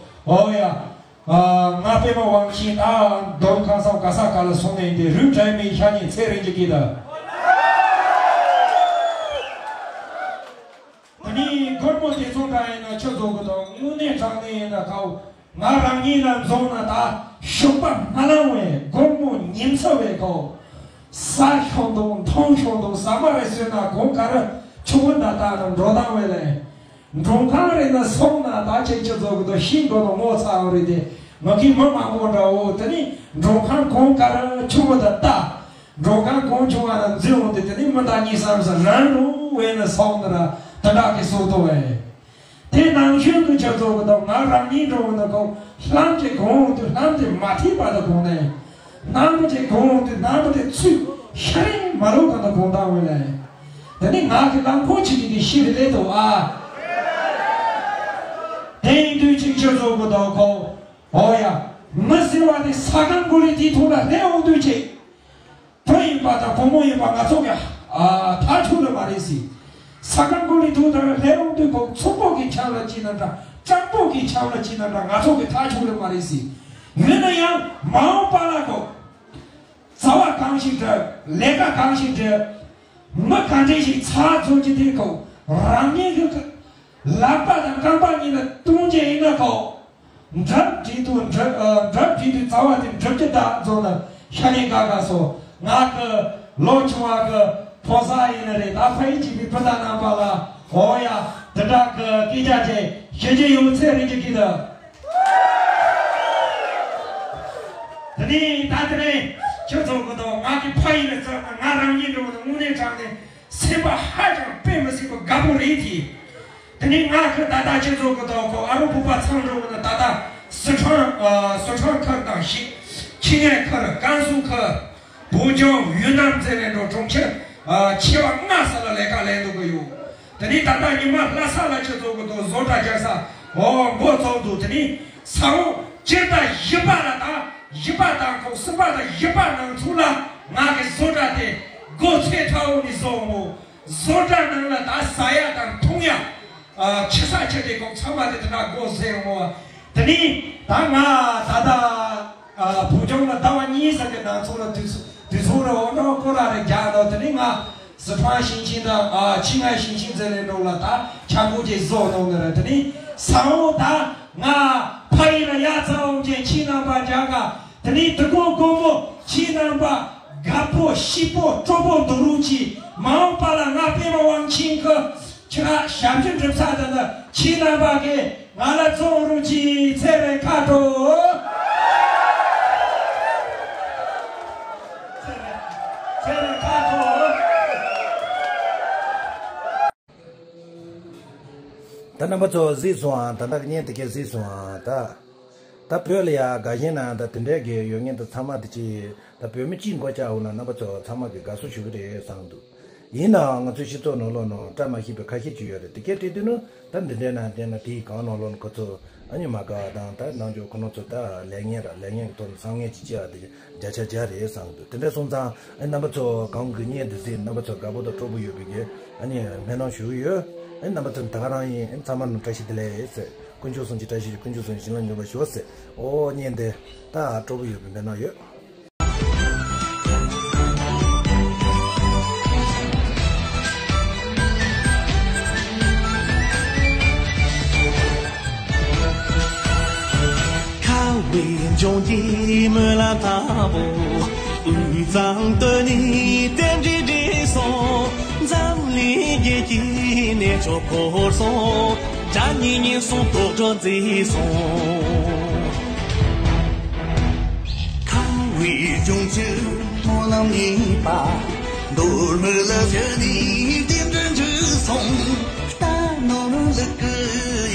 ཨོ་ཡ། ཨ། ང་པད་མ་དབང་ཆེན་ད་འདོམ་ཁང་སང་ག་ས་ག་ལ་སོང་ནས་འདི་རུ་བྲལ་མིན་ཤ་ཉེ་ཚེ་རིང་གི་སྐད་ད། དེ་ནས་སྒོར་མོ་དེ་ཚོ་འདྲ་ཡིན་ན་ཁྱོད་ཚོ་གི་དང་དངོས་གནས་དྲང་གནས་ཡིན་ན་ཁའོ། ང་རང་ཉིད་ལ་འཛོམས་ན་ད་ཤུག་པ་སྨ་ལང་བས་སྒོར་མོ་ཉིན་ཚ་བས་ཁའོ། ཟ་ཤོང་དང་འཐུང་ཤོང་དང་ཟ་མ་རེ་ཟོས་ན་གོང་ག་ར་ཆུ་བོ་ད་ལྟ་ན་འགྲོ་སྟངས་བས་ལས། མགྲོན་ཁང་རེ་ན་སོང་ན་ད་ཁྱེད་ཁྱོད་ཚོ་གི་དང་ཤིང་འགྲོ་ན་ངོ་ཚ་བ་རེད་དེ། ང་གི་མི་མང་པོ་འདྲ་བོ་དེ་ནི་མགྲོན་ཁང་གོང་ག་ར་ཆུ་བོ་ད་ལྟ། མགྲོན་ཁང་གོང་ཆུང་བ་ལ་འཛུལ་འོང་དུས་དེ་ནི་མི་ད་གཉིས་སམ་ས་རང་རུང་བས་ན་སོང་ན་ར་དེ་འདྲ་གི་སོ་ཏོ་བས། དེ་ནང་ཤོས་ཀྱི་ཆ་ཚོགས་ཀྱི་དང་ང་རང་ཉིད་འགྲོ་འོང་ན་གོང་ལྷམ་གྱི་གོང་འོང་དུས་ལྷམ་དེ་མ་ཐིག་པ་དང་གོང་ནས། ནམ་གྱི་གོང་འོང་དུས་ནམ་དེ་ཚུད་ཤ་རིང་མ་ལོག་ག་དང་གོང་དང་འོང་ལས། དེ་ནི་ང་གི་ལམ་ཁོ་ཆི་གི་གི་ཤི་རི་ལེ་དོ་ཨ། དེ་ཡིན་དུས་ཅིག་ཆ་ཚོགས་ཀྱི་དང་གོང་། ཨོ་ཡ། མི་ཟེར་བ་དེ་ས་ཁང་གོ་རི་དེའི་ཐོག་ལ་སླེབས་འོང་དུས་ཅིག་བུ་ཡིན་པ་དང་བུ་མོ་ཡིན་པ་ང་ཚོ་གི་ཨ་ཐག་ཆོད་ལ་མ་རེད་ཟེར། ས་ཁང་གོ་རི་ཐོག་ལ་སླེབས་འོང་དུས་ཁོ་ཚོང་པོ་གི་ཆང་ལ་ཅི་ན་འདྲ། སྤྲང་པོ་གི་ཆང་ལ་ཅི་ན་འདྲ། ང་ཚོ་གི་ཐག་ཆོད་ལ་མ་རེད་ཟེར། ཡིན་ན་ཡང་མ་འོངས་པ་ལ་ཁོ་བྱ་བ་གང་ཞིག་བསྒྲུབ། ལས་ཀ་གང་ཞིག་བསྒྲུབ། མི་ག་འདྲ་ཞིག་ཚགས་ཚུད་ཀྱི་དེ་ཁོ་རང་ཉིད་ཀྱི་ལག་པ་དང་རྐང་པ་གཉིས་ལ་གཏོང་རྒྱུ་ཡིན་ན་ཁོ། འགྲུབ་བྲིས་དུས་འགྲུབ། ཨ། འགྲུབ་བྲིས་དུས་རྩ་བ་དེ་འགྲུབ་ཀྱི་ད་རྫོགས་ན་ཤ་ཉེ་དགའ་དགའ་སོ། ང་གི་ལོ་ཆུང་བ་གི་ཕོ་གསར་ཡིན་ན་རེད། ད་ཕ་ཡུལ་གཅིག་པའི་སྤུན་ཟླ་རྣམ་པ་ལ་འོ་ཡ་འདི་འདྲ་གི་སྐད་ཆ་ཅིག་ཞུ་རྒྱུ་ཡོད་ཚད་རེད་ཀྱི་གི་ད། དེ་ནས་ད་དེ་ནས་ཁྱོད་ཚོ་གི་དང་ང་གི་ཕ་ཡུལ་ལ་བརྩིས་ན་ང་རང་ཉིད་འགྲོ་བ་དང་དངོས་གནས་དྲང་གནས་སེམས་པ་ཧ་ཅང་དཔེ་མི་སྲིད་པ་དགའ་པོ་རེད་དེ། དེ་ནས་ང་ཁི་ད་ལྟ་ཁྱེད་ཚོ་གི་ཐོག་ཁོ་ཨ་རོ་བུ་པ་ཚང་འགྲོ་གི་ན་ད་ལྟ་སི་ཁྲོན། ཨ། སི་ཁྲོན་ཁུལ་དང་ཞིང་ཆེད་མངགས་ཁུལ། ཀན་སུའུ་ཁུལ། བོད་ལྗོངས་ཡུན་ནན་ཟེར་བའི་འགྲོ་གྲོང་ཁྱེར། ཨ། ཆེ་བ་ལྔ་ས་ལ་ལས་ཀ་ལས་འདུག་གི་ཡོད། དེ་ནས་ད་ལྟ་ཉི་མ་ལྷ་ས་ལ་ཁྱེད་ཚོ་གི་ཐོག་བཟོ་གྲྭ་རྒྱག་ས་འོ་འགོ་བཙུགས་འདུག་དེ་ནས་ས་འོག་སྤྱིར་བཏང་བཞི་པ་ལ་ད་བཞི་པ་དང་ཁོ་གསུམ་པ་དང་བཞི་པ་ནང་ཚུད་ལ་ང་གི་བཟོ་གྲྭ་དེ་སྒོ་ཕྱེ་ཐལ་བོ་ནས་བཟོ་འོང་ངོ་། བཟོ་གྲྭ་ནང་ལ་ད་ཟ་ཡ་དང་འཐུང་ཡ། ཨ། ཆི་ས་ཆི་དེ་ཁོང་ཚང་མ་དེ་དེ་འདྲ་སྒོ་ཟེར་འོང་བ། དེ་ནས་ད་ང་ད་ལྟ། ཨ། བོད་ལྗོངས་ལ་ཟླ་བ་གཉིས་ཙམ་གྱི་ནང་ཚོགས་ལ་དུས་ཚོད་དུས་ཚོད་རེ་འོ་འདྲ་སྐོར་ར་རེ་རྒྱག་འདུག་དེ་ནས་ང་སི་ཁྲོན་ཞིང་ཆེན་དང་། ཨ། ཆེད་མངགས་ཞིང་ཆེན་ཟེར་ལེ་འགྲོ་ལ་ད་ཆ་འགོ་ཅིག་བཟོ་གནང་ནི་རེད། དེ་ནས་ས་འོག་ད་ང་ཕ་ཡུལ་ལ་ཡ་ཚ་འོང་ཅན་ཁྱེད་རྣམ་པ་རྒྱ་གར། དེ་ནས་དུ་གོ་དགོང་མོ་ཁྱེད་རྣམ་པ་དགའ་པོ་སྐྱིད་པོ་སྤྲོ་པོ་འདུག་རོགས་གྱིས། མ་འོངས་པ་ལ་ང་པད་མ་དབང་ཆེན་གྱི་ཁྱེད་རང་ཞབས་ཕྱི་འགྲུབ་ས་དེ་ནི་ཁྱེད་རྣམ་པ་གིས་ང་ལ་བཙོང་རོགས་གྱིས། ཚེ་རིང་ཁ་དྲོ། ཚེ་རིང་། ཚེ་རིང་ཁ་དྲོ། ད་རྣམ་པ་ཚོ་གཟིགས་སོང་ཨ། ད་ལྟ་བརྙན་དེ་གས་གཟིགས་སོང་ཨ། ད་ད་བོད་ལ་ཡ་དགའ་ཞེན་ན་ད་དེ་འདྲའི་གི་ཡོད་ངེས་ད་ཚང་མ་དེ་ཅི་ད་བོད་མི་གཅིག་མགོ་བཅག་འོང་ན་རྣམ་པ་ཚོ་ཚང་མ་གི་དགའ་བསུ་ཞུ་གི་རེད་བསམ་འདུག་ཡིན་ནའང་ང་ཚོའི་སྤྱི་ཚོགས་ནང་ལོགས་ནང་བཀྲ་མ་ཤིས་པའི་ཁ་ཤས་ཅིག་ཡོད་རེད། དེ་གས་བལྟས་དུས་ནི་ད་འདི་འདྲའི་ནང་བལྟས་ན་དེའི་གང་ནང་ལོགས་ནས་ཁོ་ཚོ་ ཨ་ནི་མ་དགའ་བ་དང་ད་ནང་ཆོས་ཁོ་ན་ཚོ་ད་ལས་ངན་ར་ལས་ངན་གྱི་ཐོག་ནས་བསམ་ངན་ཅིག་སྐྱེ་བ་དེ་བརྒྱ་ཆ་བརྒྱ་རེད་བསམ་གི་འདུག་དེ་འདྲ་སོང་ཙང་ཨ་རྣམ་པ་ཚོ་གང་གི་བརྙན་འདི་གཟིགས་རྣམ་པ་ཚོ་དགའ་པོ་དང་སྤྲོ་པོ་ཡོད་པའི་གི་ཨ་ནི་སྨོན་ལམ་ཞུ་གི་ཡོད། ཨ་ནི་རྣམ་པ་ཚོ་ད་ག་རང་ཡིན། ཨ་ནི་ཚང་མ་ལ་བཀྲ་ཤིས་བདེ་ལེགས་ཟེར། དཀོན་མཆོག་གསུམ་གྱི་བཀྲ་ཤིས་ཤོག་དཀོན་མཆོག་གསུམ་གྱི་བྱིན་རླབས་འཇུག་པར་ཤོག་ཟེར། ཨོ་བརྙན་འདི་ད་སྤྲོ་པོ་ཡོད་པའི་སྨོན་ལམ་ཡོད། ཁ་བའི་ལྗོངས་ཀྱི་སྨོན་ལམ་དང་པོ། དབུས་གཙང་སྟོད་ནས་རྟེན་འབྲེལ་འགྲིག་སོང་། འཛམ་གླིང་རྒྱལ་གྱི་གནས་མཆོག་བོར་སོང་། དགྲ་གཉེན་ཉེན་སོང་དོག་དྲག་མཛེས་སོང་། ཁམས་པའི་ལྗོངས་ཀྱི་སྨོན་ལམ་གཉིས་པ། མདོ་སྨད་ལ་བཞུགས་ནས་རྟེན་འབྲེལ་འགྲིག་སོང་། རྟ་ནོར་ལུག་གི་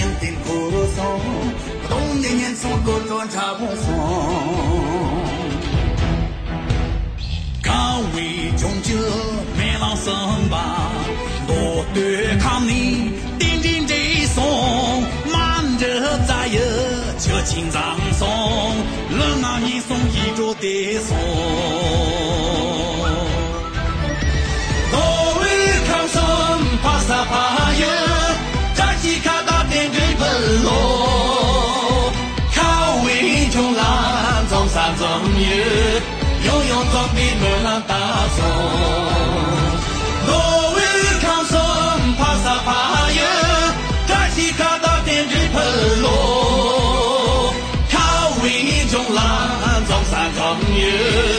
ཡོན་ཏན་བོར་སོང་། གདོང་ནས་ཉེན་སོང་དོག་དྲག་འཁྲབ་སོང་། ཁམས་པའི་ལྗོངས་ཀྱི་སྨོན་ལམ་གསུམ་པ། མདོ་སྟོད་ཁམས་ནས་རྟེན་འབྲེལ་འགྲིག་སོང་། མ་འདྲི་རྩ་ཡི་ཆུ་ཆེན་འཛོམས་སོང་། ལུས་ངག་ཉེན་སོང་ཡིད་འགྲོ་བདེ་སོང་། མདོ་དབུས་ཁམས་གསུམ་ཕ་ས་ཕ་ཡུལ། བཀྲ་ཤིས་ཁ་བཏགས་རྟེན་འབྲེལ་ཕུལ་ལོ། ཁམས་པའི་ལྗོངས་ལ་འཛོམས་ས་འཛོམས་ཡུལ། ཡང་ཡང་འཛོམས་པའི་སྨོན་ལམ་བཏབ་སོང་། མདོ་དབུས་ཁམས་གསུམ་ཕ་ས་ཕ་ཡུལ། བཀྲ་ཤིས་ཁ་བཏགས་རྟེན་འབྲེལ་ཕུལ་ལོ། ཁམས་པའི་ལྗོངས་ལ་འཛོམས་ས་འཛོམས་ཡུལ།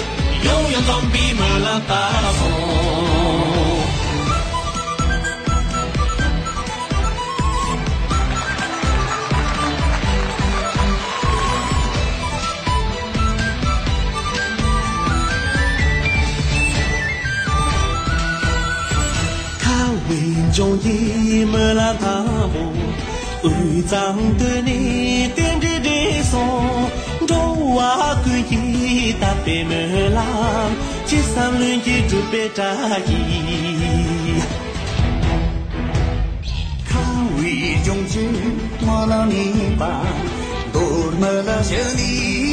ཡང་ཡང་འཛོམས་པའི་སྨོན་ལམ་བཏབ་སོང་། ཁམས་པའི་ལྗོངས་ཀྱི་སྨོན་ལམ་དང་པོ། དབུས་གཙང་སྟོད་ནས་རྟེན་འབྲེལ་འགྲིག་སོང་། འགྲོ་བ་ཀུན་གྱི་དད་པའི་སྨོན་ལམ། ཅི་བསམ་ལྷུན་གྱིས་འགྲུབ་པའི་བཀྲ་ཤིས། ཁམས་པའི་ལྗོངས་ཀྱི་སྨོན་ལམ་གཉིས་པ། མདོ་སྨད་ལ་བཞུགས་ནས་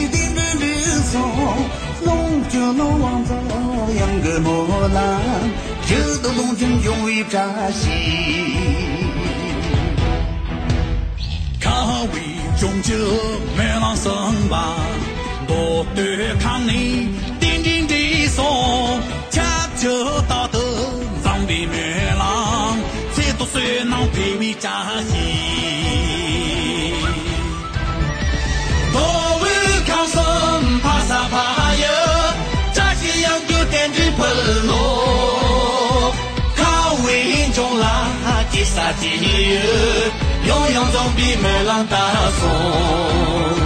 རྟེན་འབྲེལ་འགྲིག་སོང་། ལོངས་སྤྱོད་ལ་དབང་རྫོགས་གཡང་གི་སྨོན་ལམ། རྒྱུད་དུ་ལོངས་སྤྱོད་འབྱུང་བའི་བཀྲ་ཤིས། ཁམས་པའི་ལྗོངས་ཀྱི་སྨོན་ལམ་གསུམ་པ། མདོ་སྟོད་ཁམས་ནས་རྟེན་འབྲེལ་འགྲིག་སོང་། ཁྱབ་བསྒྲགས་རྟག་ཏུ་འཛོམས་པའི་སྨོན་ལམ། ཚེ་ཐུགས་བསོད་ནམས་འཕེལ་བའི་བཀྲ་ཤིས། མདོ་དབུས་ཁམས་གསུམ་ཕ་ས་ཕ་ཡུལ། བཀྲ་ཤིས་གཡང་རྒྱུད་རྟེན་འབྲེལ་ཕུལ་ལོ། ཁམས་པའི་ལྗོངས་ལ་སྐྱེ་ས་སྐྱེ་ཡུལ། ཡང་ཡང་འཛོམས་པའི་སྨོན་ལམ་བཏབ་སོང་།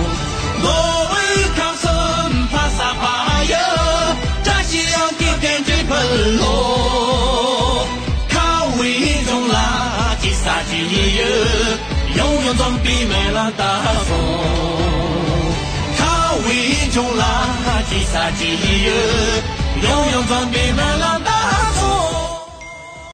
མདོ་དབུས་ཁམས་གསུམ་ཕ་ས་ཕ་ཡུལ། བཀྲ་ཤིས་གཡང་རྒྱུད་རྟེན་འབྲེལ་ཕུལ་ལོ། ཁམས་པའི་ལྗོངས་ལ་སྐྱེ་ས་སྐྱེ་ཡུལ། ཡང་ཡང་འཛོམས་པའི་སྨོན་ལམ་བཏབ་སོང་། ཁམས་པའི་ལྗོངས་ལ་སྐྱེ་ས་སྐྱེ་ཡུལ། ཡང་ཡང་འཛོམས་པའི་སྨོན་ལམ་བཏབ་སོང་།